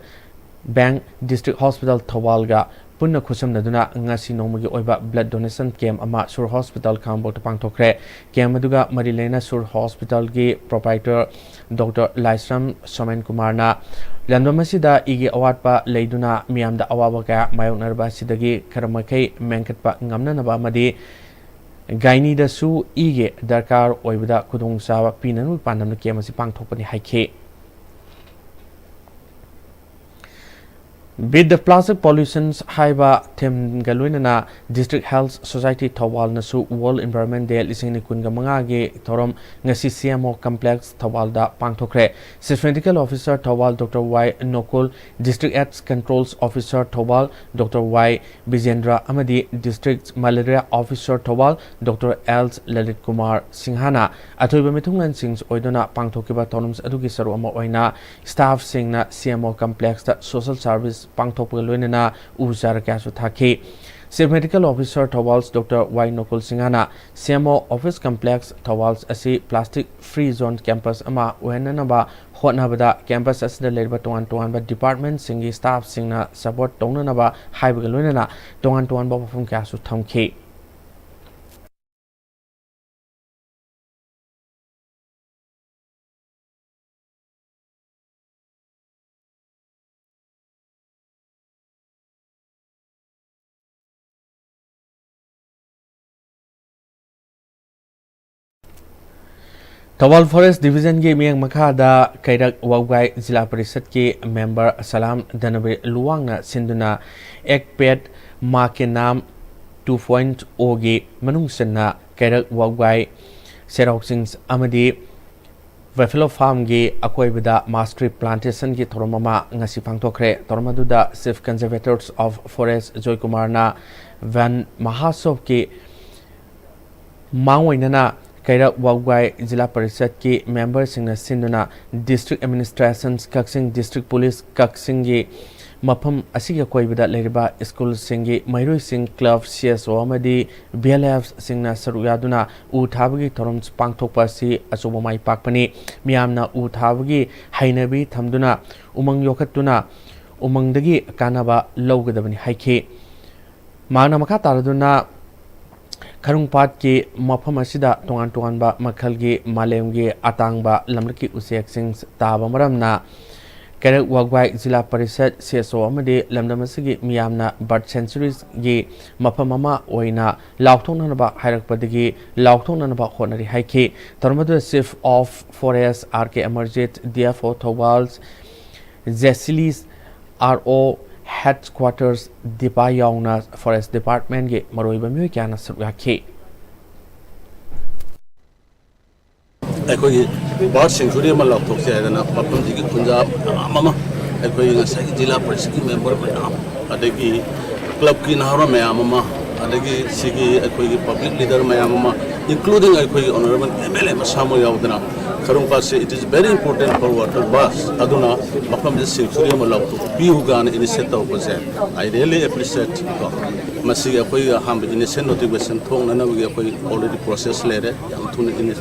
Bank, District Hospital ꯊꯧꯕꯥꯜꯒ ꯄꯨꯟꯅ ꯈꯨꯠꯁꯝꯅꯗꯨꯅ ꯉꯁꯤ ꯅꯣꯡꯃꯒꯤ ꯑꯣꯏꯕ blood donation camp ꯑꯃ ꯁꯨꯔ ꯍꯣꯁꯄꯤꯇꯥꯜ ꯈꯥꯉꯕꯣꯛꯇ ꯄꯥꯡꯊꯣꯛꯈ꯭ꯔꯦ꯫ Camp ꯑꯗꯨꯒ ꯃꯔꯤ ꯂꯩꯅ ꯁꯨꯔ ꯍꯣꯁꯄꯤꯇꯥꯜꯒꯤ proprietor Doctor ꯂꯥꯏꯁ꯭ꯔꯝ ꯁꯣꯃꯦꯟ ꯀꯨꯃꯥꯔꯅ ꯂꯝꯗꯝ ꯑꯁꯤꯗ ꯏꯒꯤ ꯑꯋꯥꯠꯄ ꯂꯩꯗꯨꯅ ꯃꯤꯌꯥꯝꯗ ꯑꯋꯥꯕ ꯀꯌꯥ ꯃꯥꯌꯣꯛꯅꯔꯕ ꯑꯁꯤꯗꯒꯤ ꯈꯔ ꯃꯈꯩ ꯃꯦꯟꯈꯠꯄ ꯉꯝꯅꯅꯕ ꯑꯃꯗꯤ ꯒꯥꯏꯅꯤꯗꯁꯨ ꯏꯒꯤ ꯗꯔꯀꯥꯔ ꯑꯣꯏꯕꯗ ꯈꯨꯗꯣꯡꯆꯥꯕ ꯄꯤꯅꯅꯕ ꯄꯥꯟꯗꯝꯅ camp ꯑꯁꯤ ꯄꯥꯡꯊꯣꯛꯄꯅꯤ ꯍꯥꯏꯈꯤ꯫ Beat the Plastic Pollutions ꯍꯥꯏꯕ ꯊꯤꯝꯒ ꯂꯣꯏꯅꯅ District Health Society ꯊꯧꯕꯥꯜꯅꯁꯨ World Environment Day ꯂꯤꯁꯤꯡ ꯑꯅꯤ ꯀꯨꯟꯒ ꯃꯉꯥꯒꯤ ꯊꯧꯔꯝ ꯉꯁꯤ C M O Complex ꯊꯧꯕꯥꯜꯗ ꯄꯥꯡꯊꯣꯛꯈ꯭ꯔꯦ꯫ Chief Medical Officer Thoubal Doctor Y ꯅꯣꯀꯨꯜ, District AIDS Controls Officer Thoubal Doctor Y ꯕꯤꯖꯦꯟꯗ꯭ꯔ ꯑꯃꯗꯤ District Malaria Officer Thoubal Doctor L Lalit Kumar ꯁꯤꯡꯍꯅ ꯑꯊꯣꯏꯕ ꯃꯤꯊꯨꯡꯂꯦꯟꯁꯤꯡ ꯑꯣꯏꯗꯨꯅ ꯄꯥꯡꯊꯣꯛꯈꯤꯕ ꯊꯧꯔꯝ ꯑꯗꯨꯒꯤ ꯁꯔꯨꯛ ꯑꯃ ꯑꯣꯏꯅ staff ꯁꯤꯡꯅ C M O Complex ꯇ social service ꯄꯥꯡꯊꯣꯛꯄꯒ ꯂꯣꯏꯅꯅ ꯎ ꯆꯥꯔꯥ ꯀꯌꯥꯁꯨ ꯊꯥꯈꯤ꯫ Chief Medical Officer Thoubal Doctor Y ꯅꯣꯀꯨꯜ ꯁꯤꯡꯍꯅ C M O Office Complex Thoubal ꯑꯁꯤ plastic free zone campus ꯑꯃ ꯑꯣꯏꯍꯟꯅꯅꯕ ꯍꯣꯠꯅꯕꯗ campus ꯑꯁꯤꯗ ꯂꯩꯔꯤꯕ ꯇꯣꯉꯥꯟ ꯇꯣꯉꯥꯟꯕ department ꯁꯤꯡꯒꯤ staff ꯁꯤꯡꯅ support ꯇꯧꯅꯅꯕ ꯍꯥꯏꯕꯒ ꯂꯣꯏꯅꯅ ꯇꯣꯉꯥꯟ ꯇꯣꯉꯥꯟꯕ ꯋꯥꯐꯝ ꯀꯌꯥꯁꯨ ꯊꯝꯈꯤ꯫ ꯊꯧꯕꯥꯜ Forest Division ꯒꯤ ꯃꯤꯠꯌꯦꯡ ꯃꯈꯥꯗ ꯀꯩꯔꯛ ꯋꯥꯎꯒꯥꯏ ꯖꯤꯂꯥ ꯄꯔꯤꯁꯠꯀꯤ member ꯁꯂꯥꯝ ꯙꯅꯕꯤꯔ ꯂꯨꯋꯥꯡꯅ ꯁꯤꯟꯗꯨꯅ ꯑꯦꯛ ꯄꯦꯗ ꯃꯥ ꯀꯦ ꯅꯥꯝ two point O ꯒꯤ ꯃꯅꯨꯡ ꯆꯟꯅ ꯀꯩꯔꯛ ꯋꯥꯎꯒꯥꯏ ꯁꯦꯔꯥꯎ ꯆꯤꯡ ꯑꯃꯗꯤ Buffalo Farm ꯒꯤ ꯑꯀꯣꯏꯕꯗ mass tree plantation ꯒꯤ ꯊꯧꯔꯝ ꯑꯃ ꯉꯁꯤ ꯄꯥꯡꯊꯣꯛꯈ꯭ꯔꯦ꯫ ꯊꯧꯔꯝ ꯑꯗꯨꯗ Chief Conservators of Forest ꯖꯣꯏꯀꯨꯃꯥꯔꯅ Van ꯃꯍꯥꯁꯣꯚꯀꯤ ꯃꯥꯡꯑꯣꯏꯅꯅ ꯀꯩꯔꯛ ꯋꯥꯎꯒꯥꯏ ꯖꯤꯂꯥ ꯄꯔꯤꯁꯠꯀꯤ member ꯁꯤꯡꯅ ꯁꯤꯟꯗꯨꯅ District Administration ꯀꯛꯆꯤꯡ, District Police ꯀꯛꯆꯤꯡꯒꯤ ꯃꯐꯝ ꯑꯁꯤꯒꯤ ꯑꯀꯣꯏꯕꯗ ꯂꯩꯔꯤꯕ ꯁ꯭ꯀꯨꯜꯁꯤꯡꯒꯤ ꯃꯍꯩꯔꯣꯏꯁꯤꯡ, club, C S O ꯑꯃꯗꯤ B L F ꯁꯤꯡꯅ ꯁꯔꯨꯛ ꯌꯥꯗꯨꯅ ꯎ ꯊꯥꯕꯒꯤ ꯊꯧꯔꯝ ꯄꯥꯡꯊꯣꯛꯄ ꯑꯁꯤ ꯑꯆꯧꯕ ꯃꯥꯏ ꯄꯥꯛꯄꯅꯤ꯫ ꯃꯤꯌꯥꯝꯅ ꯎ ꯊꯥꯕꯒꯤ ꯍꯩꯅꯕꯤ ꯊꯝꯗꯨꯅ ꯎꯃꯪ ꯌꯣꯛꯈꯠꯇꯨꯅ ꯎꯃꯪꯗꯒꯤ ꯀꯥꯟꯅꯕ ꯂꯧꯒꯗꯕꯅꯤ ꯍꯥꯏꯈꯤ꯫ ꯃꯍꯥꯛꯅ ꯃꯈꯥ ꯇꯥꯔꯗꯨꯅ ꯈꯔꯨꯡꯄꯥꯠꯀꯤ ꯃꯐꯝ ꯑꯁꯤꯗ ꯇꯣꯉꯥꯟ ꯇꯣꯉꯥꯟꯕ ꯃꯈꯜꯒꯤ ꯃꯥꯂꯦꯝꯒꯤ ꯑꯇꯥꯡꯕ ꯂꯝꯂꯛꯀꯤ ꯎꯆꯦꯛꯁꯤꯡ ꯇꯥꯕ ꯃꯔꯝꯅ ꯀꯩꯔꯛ ꯋꯥꯒ꯭ꯋꯥꯏ ꯖꯤꯂꯥ ꯄꯔꯤꯁꯠ, C S O ꯑꯃꯗꯤ ꯂꯝꯗꯝ ꯑꯁꯤꯒꯤ ꯃꯤꯌꯥꯝꯅ bird sanctuaryꯒꯤ ꯃꯐꯝ ꯑꯃ ꯑꯣꯏꯅ ꯂꯥꯎꯊꯣꯛꯅꯅꯕ ꯍꯥꯏꯔꯛꯄꯗꯒꯤ ꯂꯥꯎꯊꯣꯛꯅꯅꯕ ꯍꯣꯠꯅꯔꯤ ꯍꯥꯏꯈꯤ꯫ ꯊꯧꯔꯝ ꯑꯗꯨꯗ Chief of Forest R K Amarjeet, D F O Thoubal, Jesilis, R O Headquarters Deepa ꯌꯥꯎꯅ Forest Departmentꯀꯤ ꯃꯔꯨꯑꯣꯏꯕ ꯃꯤꯑꯣꯏ ꯀꯌꯥꯅ ꯁꯔꯨꯛ ꯌꯥꯈꯤ꯫ ꯑꯩꯈꯣꯏꯒꯤ bird sanctuary ꯑꯃ ꯂꯥꯎꯊꯣꯛꯁꯦ ꯍꯥꯏꯗꯅ ꯃꯐꯝꯁꯤꯒꯤ ꯈꯨꯟꯖꯥ ꯃꯌꯥꯝ ꯑꯃ, ꯑꯩꯈꯣꯏꯒꯤ ꯉꯁꯥꯏꯒꯤ ꯖꯤꯂꯥ ꯄꯔꯤꯁꯠꯀꯤ member ꯃꯌꯥꯝ, ꯑꯗꯒꯤ clubꯀꯤ ꯅꯍꯥꯔꯣꯜ ꯃꯌꯥꯝ ꯑꯃ, ꯑꯗꯒꯤ ꯁꯤꯒꯤ ꯑꯩꯈꯣꯏꯒꯤ public leader ꯃꯌꯥꯝ ꯑꯃ, including ꯑꯩꯈꯣꯏꯒꯤ honourable MLA ꯃꯁꯥꯃꯛ ꯌꯥꯎꯗꯅ, ꯈꯔꯨꯡ ꯄꯥꯠꯁꯦ it is very important for water birds, ꯑꯗꯨꯅ ꯃꯐꯝꯁꯤꯗ sanctuary ꯑꯃ ꯂꯥꯎꯊꯣꯛꯄꯤꯌꯨ ꯀꯥꯏꯅ initiate ꯇꯧꯔꯛꯄꯁꯦ I really appreciate ꯀꯣ꯫ ꯃꯁꯤꯒꯤ ꯑꯩꯈꯣꯏꯒꯤ ꯑꯍꯥꯟꯕ initial notification ꯊꯣꯛꯅꯅꯕꯒꯤ ꯑꯩꯈꯣꯏ already process ꯂꯩꯔꯦ, ꯌꯥꯝ ꯊꯨꯅ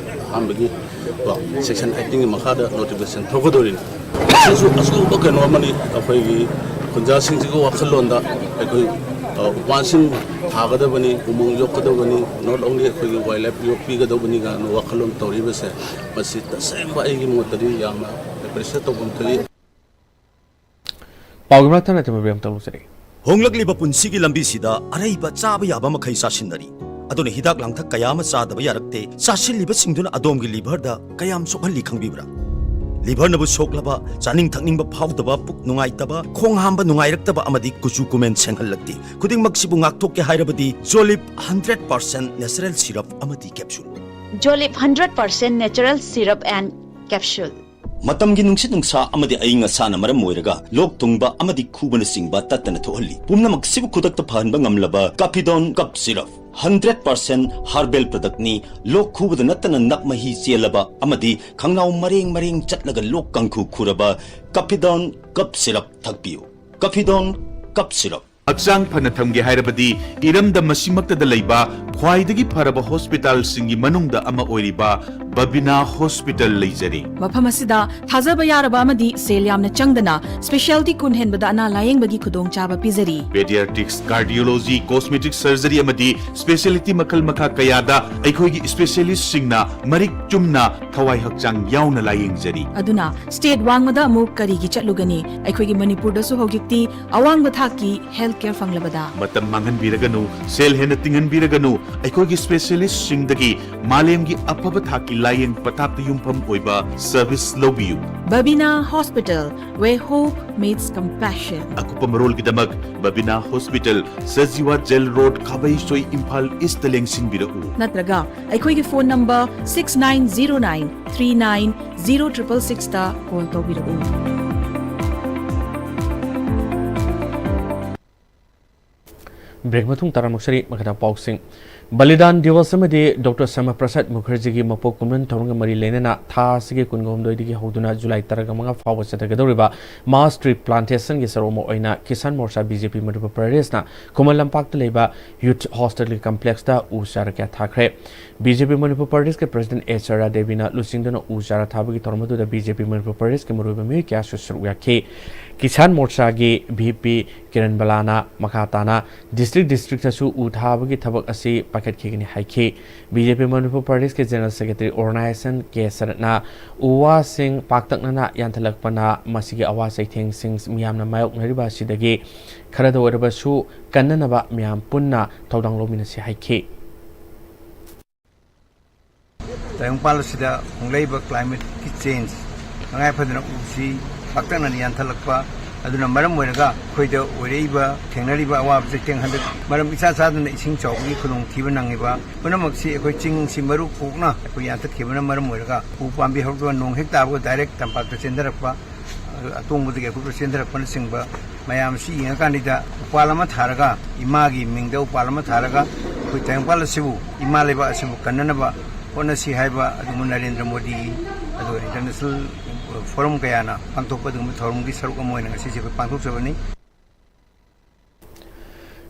ꯑꯍꯥꯟꯕꯒꯤ ꯀꯣ, section eighteenꯒꯤ ꯃꯈꯥꯗ notification ꯊꯣꯛꯀꯗꯧꯔꯤꯅꯤ꯫ ꯃꯁꯤꯁꯨ ꯑꯆꯧꯕ ꯀꯩꯅꯣ ꯑꯃꯅꯤ꯫ ꯑꯩꯈꯣꯏꯒꯤ ꯈꯨꯟꯖꯥꯁꯤꯡꯁꯤꯒꯤ ꯋꯥꯈꯜꯂꯣꯟꯗ ꯑꯩꯈꯣꯏ, ꯑ, ꯎꯄꯥꯟꯁꯤꯡ ꯊꯥꯒꯗꯕꯅꯤ, ꯎꯃꯪ ꯌꯣꯛꯀꯗꯕꯅꯤ, not only ꯑꯩꯈꯣꯏꯒꯤ wildlife ꯌꯣꯛꯄꯤꯒꯗꯧꯕꯅꯤ ꯀꯥꯏꯅ ꯋꯥꯈꯜꯂꯣꯟ ꯇꯧꯔꯤꯕꯁꯦ, ꯃꯁꯤ ꯇꯁꯦꯡꯕ ꯑꯩꯒꯤ ꯃꯣꯠꯇꯗꯤ ꯌꯥꯝꯅ appreciate ꯇꯧꯐꯝ ꯊꯣꯛꯏ꯫ ꯄꯥꯎꯒꯤ ꯃꯔꯛ ꯊꯪꯅ ꯊꯝꯕ ꯕ꯭ꯔꯦꯛ ꯑꯃꯇ ꯂꯧꯖꯔꯒꯦ꯫ ꯍꯣꯡꯂꯛꯂꯤꯕ ꯄꯨꯟꯁꯤꯒꯤ ꯂꯝꯕꯤꯁꯤꯗ ꯑꯔꯩꯕ ꯆꯥꯕ ꯌꯥꯕ ꯃꯈꯩ ꯆꯥꯁꯤꯟꯅꯔꯤ꯫ ꯑꯗꯨꯅ ꯍꯤꯗꯥꯛ ꯂꯥꯡꯊꯛ ꯀꯌꯥ ꯑꯃ ꯆꯥꯗꯕ ꯌꯥꯔꯛꯇꯦ꯫ ꯆꯥꯁꯤꯜꯂꯤꯕꯁꯤꯡꯗꯨꯅ ꯑꯗꯣꯝꯒꯤ liverꯗ ꯀꯌꯥꯝ ꯁꯣꯛꯍꯜꯂꯤ ꯈꯪꯕꯤꯕ꯭ꯔꯥ? Liverꯅꯕꯨ ꯁꯣꯛꯂꯕ, ꯆꯥꯅꯤꯡ ꯊꯛꯅꯤꯡꯕ ꯐꯥꯎꯗꯕ, ꯄꯨꯛ ꯅꯨꯡꯉꯥꯏꯇꯕ, ꯈꯣꯡ ꯍꯥꯝꯕ ꯅꯨꯡꯉꯥꯏꯔꯛꯇꯕ ꯑꯃꯗꯤ ꯀꯨꯆꯨ ꯀꯨꯃꯦꯟ ꯁꯦꯡꯍꯜꯂꯛꯇꯦ꯫ ꯈꯨꯗꯤꯡꯃꯛꯁꯤꯕꯨ ꯉꯥꯛꯊꯣꯛꯀꯦ ꯍꯥꯏꯔꯕꯗꯤ Jolib hundred percent natural syrup ꯑꯃꯗꯤ capsule꯫ Jolib hundred percent natural syrup and capsule꯫ ꯃꯇꯝꯒꯤ ꯅꯨꯡꯁꯤꯠ ꯅꯨꯡꯁꯥ ꯑꯃꯗꯤ ꯑꯏꯪ ꯑꯁꯥꯅ ꯃꯔꯝ ꯑꯣꯏꯔꯒ ꯂꯣꯛ ꯊꯨꯡꯕ ꯑꯃꯗꯤ ꯈꯨꯕꯅꯆꯤꯡꯕ ꯇꯠꯇꯅ ꯊꯣꯛꯍꯜꯂꯤ꯫ ꯄꯨꯝꯅꯃꯛꯁꯤꯕꯨ ꯈꯨꯗꯛꯇ ꯐꯍꯟꯕ ꯉꯝꯂꯕ Capidon Cough Syrup, hundred percent herbal productꯅꯤ꯫ ꯂꯣꯛ ꯈꯨꯕꯗ ꯅꯠꯇꯅ ꯅꯞ ꯃꯍꯤ ꯆꯦꯜꯂꯕ ꯑꯃꯗꯤ ꯈꯪꯅꯥꯎ ꯃꯔꯦꯡ ꯃꯔꯦꯡ ꯆꯠꯂꯒ ꯂꯣꯛ ꯀꯥꯡꯈꯨ ꯈꯨꯔꯕ Capidon Cough Syrup ꯊꯛꯄꯤꯌꯨ꯫ Capidon Cough Syrup꯫ ꯍꯛꯆꯥꯡ ꯐꯅ ꯊꯝꯒꯦ ꯍꯥꯏꯔꯕꯗꯤ ꯏꯔꯝꯗꯝ ꯑꯁꯤꯃꯛꯇꯗ ꯂꯩꯕ ꯈ꯭ꯋꯥꯏꯗꯒꯤ ꯐꯔꯕ ꯍꯣꯁꯄꯤꯇꯥꯜꯁꯤꯡꯒꯤ ꯃꯅꯨꯡꯗ ꯑꯃ ꯑꯣꯏꯔꯤꯕ ꯕꯕꯤꯅꯥ ꯍꯣꯁꯄꯤꯇꯥꯜ ꯂꯩꯖꯔꯤ꯫ ꯃꯐꯝ ꯑꯁꯤꯗ ꯊꯥꯖꯕ ꯌꯥꯔꯕ ꯑꯃꯗꯤ ꯁꯦꯜ ꯌꯥꯝꯅ ꯆꯪꯗꯅ specialty ꯀꯨꯟ ꯍꯦꯟꯕꯗ ꯑꯅꯥ ꯂꯥꯌꯦꯡꯕꯒꯤ ꯈꯨꯗꯣꯡꯆꯥꯕ ꯄꯤꯖꯔꯤ꯫ Pediatrics, cardiology, cosmetic surgery ꯑꯃꯗꯤ specialty ꯃꯈꯜ ꯃꯈꯥ ꯀꯌꯥꯗ ꯑꯩꯈꯣꯏꯒꯤ specialistꯁꯤꯡꯅ ꯃꯔꯤꯛ ꯆꯨꯝꯅ ꯊꯋꯥꯏ ꯍꯛꯆꯥꯡ ꯌꯥꯎꯅ ꯂꯥꯌꯦꯡꯖꯔꯤ꯫ ꯑꯗꯨꯅ state ꯋꯥꯡꯃꯗ ꯑꯃꯨꯛ ꯀꯔꯤꯒꯤ ꯆꯠꯂꯨꯒꯅꯤ? ꯑꯩꯈꯣꯏꯒꯤ ꯃꯅꯤꯄꯨꯔꯗꯁꯨ ꯍꯧꯖꯤꯛꯇꯤ ꯑꯋꯥꯡꯕ ꯊꯥꯛꯀꯤ health ꯀꯦꯌꯔ ꯐꯪꯂꯕꯗ꯫ ꯃꯇꯝ ꯃꯥꯡꯍꯟꯕꯤꯔꯒꯅꯨ, ꯁꯦꯜ ꯍꯦꯟꯅ ꯇꯤꯡꯍꯟꯕꯤꯔꯒꯅꯨ, ꯑꯩꯈꯣꯏꯒꯤ ꯁ꯭ꯄꯦꯁꯤꯌꯦꯂꯤꯁ꯭ꯠꯁꯤꯡꯗꯒꯤ ꯃꯥꯂꯦꯝꯒꯤ ꯑꯐꯕ ꯊꯥꯛꯀꯤ ꯂꯥꯌꯦꯡ ꯄꯊꯥꯞꯇ ꯌꯨꯝꯐꯝ ꯑꯣꯏꯕ ꯁꯔꯚꯤꯁ ꯂꯧꯕꯤꯌꯨ꯫ Babina Hospital, where hope meets compassion. ꯑꯀꯨꯞꯄ ꯃꯔꯣꯜꯒꯤꯗꯃꯛ Babina hospital, Sajiwa jail road, Khabeisoi, Imphal ꯏꯁ꯭ꯠꯇ ꯂꯦꯡꯁꯤꯟꯕꯤꯔꯛꯎ꯫ ꯅꯠꯇ꯭ꯔꯒ ꯑꯩꯈꯣꯏꯒꯤ phone number six nine zero nine three nine zero triple sixꯇ ꯀꯣꯜ ꯇꯧꯕꯤꯔꯛꯎ꯫ ꯕ꯭ꯔꯦꯛ ꯃꯇꯨꯡ ꯇꯔꯥꯃꯨꯛ ꯁꯔꯤ ꯃꯈꯥꯗ ꯄꯥꯎꯁꯤꯡ꯫ ꯕꯂꯤꯗꯥꯟ ꯗꯤꯋꯁ ꯑꯃꯗꯤ ꯗꯣꯛꯇꯔ ꯁ꯭ꯌꯥꯃꯥ ꯄ꯭ꯔꯁꯥꯗ ꯃꯨꯈꯔꯖꯤꯒꯤ ꯃꯄꯣꯛ ꯀꯨꯝꯂꯣꯟ ꯊꯧꯔꯝꯒ ꯃꯔꯤ ꯂꯩꯅꯅ ꯊꯥ ꯑꯁꯤꯒꯤ ꯀꯨꯟꯒ ꯍꯨꯝꯗꯣꯏꯗꯒꯤ ꯍꯧꯗꯨꯅ ꯖꯨꯂꯥꯏ ꯇꯔꯥꯒ ꯃꯉꯥ ꯐꯥꯎꯕ ꯆꯠꯊꯒꯗꯧꯔꯤꯕ ꯃꯥꯁ ꯇ꯭ꯔꯤ ꯄ꯭ꯂꯥꯟꯇꯦꯁꯟꯒꯤ ꯁꯔꯨꯛ ꯑꯃ ꯑꯣꯏꯅ ꯀꯤꯁꯥꯟ ꯃꯣꯔꯆꯥ ꯕꯤ ꯖꯦ ꯄꯤ ꯃꯅꯤꯄꯨꯔ ꯄ꯭ꯔꯗꯦꯁꯅ ꯈꯨꯃꯟ ꯂꯝꯄꯥꯛꯇ ꯂꯩꯕ ꯌꯨꯊ ꯍꯣꯁꯇꯦꯜꯒꯤ ꯀꯝꯄ꯭ꯂꯦꯛꯁꯇ ꯎ ꯆꯥꯔ ꯀꯌꯥ ꯊꯥꯈ꯭ꯔꯦ꯫ ꯕꯤ ꯖꯦ ꯄꯤ ꯃꯅꯤꯄꯨꯔ ꯄ꯭ꯔꯗꯦꯁꯀꯤ ꯄ꯭ꯔꯁꯤꯗꯦꯟꯠ ꯑꯦꯁ ꯔꯥꯙꯦꯕꯤꯅ ꯂꯨꯆꯤꯡꯗꯨꯅ ꯎ ꯆꯥꯔ ꯊꯥꯕꯒꯤ ꯊꯧꯔꯝ ꯑꯗꯨꯗ ꯕꯤ ꯖꯦ ꯄꯤ ꯃꯅꯤꯄꯨꯔ ꯄ꯭ꯔꯗꯦꯁꯀꯤ ꯃꯔꯨꯑꯣꯏꯕ ꯃꯤꯑꯣꯏ ꯀꯌꯥꯁꯨ ꯁꯔꯨꯛ ꯌꯥꯈꯤ꯫ ꯀꯤꯁꯥꯟ ꯃꯣꯔꯆꯥꯒꯤ ꯚꯤ ꯄꯤ ꯀꯤꯔꯟ ꯕꯂꯥꯅ ꯃꯈꯥ ꯇꯥꯅ ꯗꯤꯁꯇ꯭ꯔꯤꯛ ꯗꯤꯁꯇ꯭ꯔꯤꯛꯇꯁꯨ ꯎ ꯊꯥꯕꯒꯤ ꯊꯕꯛ ꯑꯁꯤ ꯄꯥꯏꯈꯠꯈꯤꯒꯅꯤ ꯍꯥꯏꯈꯤ꯫ ꯕꯤ ꯖꯦ ꯄꯤ ꯃꯅꯤꯄꯨꯔ ꯄ꯭ꯔꯗꯦꯁꯀꯤ ꯖꯦꯅꯔꯦꯜ ꯁꯦꯀ꯭ꯔꯦꯇꯔꯤ ꯑꯣꯔꯒꯅꯥꯏꯖꯦꯁꯟ ꯀꯦ ꯁꯔꯠꯅ ꯎ ꯋꯥꯁꯤꯡ ꯄꯥꯛꯇꯛꯅꯅ ꯌꯥꯟꯊꯠꯂꯛꯄꯅ ꯃꯁꯤꯒꯤ ꯑꯋꯥ ꯆꯩꯊꯦꯡꯁꯤꯡ ꯃꯤꯌꯥꯝꯅ ꯃꯥꯌꯣꯛꯅꯔꯤꯕ ꯑꯁꯤꯗꯒꯤ ꯈꯔꯗ ꯑꯣꯏꯔꯕꯁꯨ ꯀꯟꯅꯅꯕ ꯃꯤꯌꯥꯝ ꯄꯨꯟꯅ ꯊꯧꯗꯥꯡ ꯂꯧꯃꯤꯟꯅꯁꯤ ꯍꯥꯏꯈꯤ꯫ ꯇꯥꯏꯕꯪꯄꯥꯟ ꯑꯁꯤꯗ ꯍꯣꯡꯂꯛꯏꯕ ꯀ꯭ꯂꯥꯏꯃꯦꯠꯀꯤ ꯆꯦꯟꯖ, ꯇꯉꯥꯏ ꯐꯗꯅ ꯎꯁꯤ ꯄꯥꯛꯇꯛꯅꯅ ꯌꯥꯟꯊꯠꯂꯛꯄ ꯑꯗꯨꯅ ꯃꯔꯝ ꯑꯣꯏꯔꯒ ꯑꯩꯈꯣꯏꯗ ꯑꯣꯏꯔꯛꯏꯕ, ꯊꯦꯡꯅꯔꯤꯕ ꯑꯋꯥꯕ ꯆꯩꯊꯦꯡ, ꯍꯟꯗꯛ ꯃꯔꯝ ꯏꯆꯥ ꯆꯥꯗꯅ ꯏꯁꯤꯡ ꯆꯥꯎꯕꯒꯤ ꯈꯨꯗꯣꯡꯊꯤꯕ ꯅꯪꯉꯤꯕ ꯄꯨꯝꯅꯃꯛꯁꯤ ꯑꯩꯈꯣꯏ ꯆꯤꯡꯁꯤ ꯃꯔꯨ ꯀꯣꯛꯅ ꯑꯩꯈꯣꯏ ꯌꯥꯟꯊꯠꯈꯤꯕꯅ ꯃꯔꯝ ꯑꯣꯏꯔꯒ ꯎ ꯄꯥꯝꯕꯤ ꯍꯧꯔꯛꯇꯕ, ꯅꯣꯡ ꯍꯦꯛ ꯇꯥꯕꯒ ꯗꯥꯏꯔꯦꯛ ꯇꯝꯄꯥꯛꯇ ꯆꯦꯟꯊꯔꯛꯄ, ꯑꯇꯣꯡꯕꯗꯒꯤ ꯑꯀꯨꯠꯄ ꯆꯦꯟꯊꯔꯛꯄꯅꯆꯤꯡꯕ ꯃꯌꯥꯝꯁꯤ ꯌꯦꯡꯉꯀꯥꯟꯗ ꯎꯄꯥꯜ ꯑꯃ ꯊꯥꯔꯒ, ꯏꯃꯥꯒꯤ ꯃꯤꯡꯗ ꯎꯄꯥꯜ ꯑꯃ ꯊꯥꯔꯒ ꯑꯩꯈꯣꯏ ꯇꯥꯏꯕꯪꯄꯥꯜ ꯑꯁꯤꯕꯨ, ꯏꯃꯥ ꯂꯩꯕꯥꯛ ꯑꯁꯤꯕꯨ ꯀꯟꯅꯅꯕ ꯍꯣꯠꯅꯁꯤ ꯍꯥꯏꯕ ꯑꯗꯨꯒꯨꯝꯕ ꯅꯔꯦꯟꯗ꯭ꯔ ꯃꯣꯗꯤ ꯑꯗꯨꯒ ꯏꯟꯇꯔꯅꯦꯁꯅꯦꯜ ꯐꯣꯔꯝ ꯀꯌꯥꯅ ꯄꯥꯡꯊꯣꯛꯄ ꯑꯗꯨꯒꯨꯝꯕ ꯊꯧꯔꯝꯒꯤ ꯁꯔꯨꯛ ꯑꯃ ꯑꯣꯏꯅ ꯉꯁꯤꯁꯦ ꯑꯩꯈꯣꯏ ꯄꯥꯡꯊꯣꯛꯆꯕꯅꯤ꯫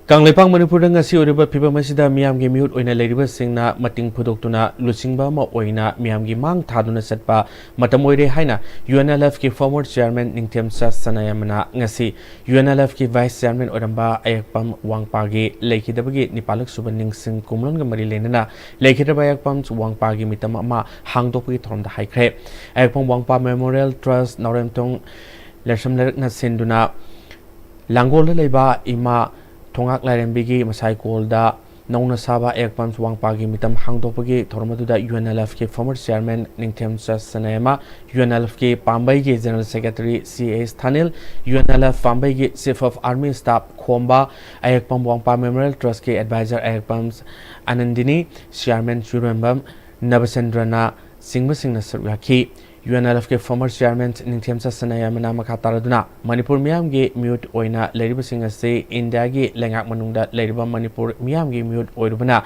ꯀꯪꯂꯩꯄꯥꯛ ꯃꯅꯤꯄꯨꯔꯗ ꯉꯁꯤ ꯑꯣꯏꯔꯤꯕ ꯐꯤꯕꯝ ꯑꯁꯤꯗ ꯃꯤꯌꯥꯝꯒꯤ ꯃꯤꯍꯨꯠ ꯑꯣꯏꯅ ꯂꯩꯔꯤꯕꯁꯤꯡꯅ ꯃꯇꯤꯡ ꯐꯨꯗꯣꯛꯇꯨꯅ ꯂꯨꯆꯤꯡꯕ ꯑꯃ ꯑꯣꯏꯅ ꯃꯤꯌꯥꯝꯒꯤ ꯃꯥꯡ ꯊꯥꯗꯨꯅ ꯆꯠꯄ ꯃꯇꯝ ꯑꯣꯏꯔꯦ ꯍꯥꯏꯅ ꯌꯨ ꯑꯦꯟ ꯑꯦꯜ ꯑꯦꯐꯀꯤ ꯐꯣꯔꯃꯔ ꯆꯤꯌꯥꯔꯃꯦꯟ ꯅꯤꯡꯊꯦꯝꯆꯥ ꯁꯅꯥꯌꯥꯝꯕꯅ ꯉꯁꯤ ꯌꯨ ꯑꯦꯟ ꯑꯦꯜ ꯑꯦꯐꯀꯤ ꯚꯥꯏꯁ ꯆꯤꯌꯥꯔꯃꯦꯟ ꯑꯣꯏꯔꯝꯕ ꯑꯌꯦꯛꯄꯝ ꯋꯥꯡꯄꯥꯒꯤ ꯂꯩꯈꯤꯗꯕꯒꯤ ꯅꯤꯄꯥꯜꯂꯛ ꯁꯨꯕ ꯅꯤꯡꯁꯤꯡ ꯀꯨꯝꯂꯣꯟꯒ ꯃꯔꯤ ꯂꯩꯅꯅ ꯂꯩꯈꯤꯗ꯭ꯔꯕ ꯑꯌꯦꯛꯄꯝ ꯋꯥꯡꯄꯥꯒꯤ ꯃꯤꯇꯝ ꯑꯃ ꯍꯥꯡꯗꯣꯛꯄꯒꯤ ꯊꯧꯔꯝꯗ ꯍꯥꯏꯈ꯭ꯔꯦ꯫ ꯑꯌꯦꯛꯄꯝ ꯋꯥꯡꯄꯥ ꯃꯦꯃꯣꯔꯤꯌꯦꯜ ꯇ꯭ꯔꯁ ꯅꯥꯎꯔꯦꯝꯊꯣꯡ ꯂꯥꯏꯁ꯭ꯔꯝ ꯂꯩꯔꯛꯅ ꯁꯤꯟꯗꯨꯅ ꯂꯥꯡꯒꯣꯜꯗ ꯂꯩꯕ ꯏꯃꯥ ꯊꯣꯉꯥꯛ ꯂꯥꯏꯔꯦꯝꯕꯤꯒꯤ ꯃꯁꯥꯏꯀꯣꯜꯗ ꯅꯧꯅ ꯁꯥꯕ ꯑꯦꯛ ꯄꯝꯁ ꯋꯥꯡꯄꯥꯒꯤ ꯃꯤꯇꯝ ꯍꯥꯡꯗꯣꯛꯄꯒꯤ ꯊꯧꯔꯝ ꯑꯗꯨꯗ ꯌꯨ ꯑꯦꯟ ꯑꯦꯜ ꯑꯦꯐꯀꯤ former chairman Ningthemcha Sanayaima, U N L ꯑꯦꯐꯀꯤ ꯄꯥꯝꯕꯩꯒꯤ general secretary C S Thanil, U N L F ꯄꯥꯝꯕꯩꯒꯤ chief of army staff ꯈꯣꯝꯕ, ꯑꯌꯦꯛꯄꯝ ꯋꯥꯡꯄꯥ memorial trustꯀꯤ advisor ꯑꯌꯦꯛꯄꯝ ꯑꯅꯟꯗꯤꯅꯤ, chairman ꯆꯨꯔꯦꯝꯕꯝ ꯅꯕꯆꯟꯗ꯭ꯔꯅ ꯆꯤꯡꯕꯁꯤꯡꯅ ꯁꯔꯨꯛ ꯌꯥꯈꯤ꯫ ꯌꯨ ꯑꯦꯟ ꯑꯦꯜ ꯑꯦꯐꯀꯤ former chairman ꯅꯤꯡꯊꯦꯝꯆꯥ ꯁꯅꯥꯌꯥꯃꯅ ꯃꯈꯥ ꯇꯥꯔꯗꯨꯅ ꯃꯅꯤꯄꯨꯔ ꯃꯤꯌꯥꯝꯒꯤ ꯃꯤꯍꯨꯠ ꯑꯣꯏꯅ ꯂꯩꯔꯤꯕꯁꯤꯡ ꯑꯁꯤ ꯏꯟꯗꯤꯌꯥꯒꯤ ꯂꯩꯉꯥꯛ ꯃꯅꯨꯡꯗ ꯂꯩꯔꯤꯕ ꯃꯅꯤꯄꯨꯔ ꯃꯤꯌꯥꯝꯒꯤ ꯃꯤꯍꯨꯠ ꯑꯣꯏꯔꯨꯕꯅ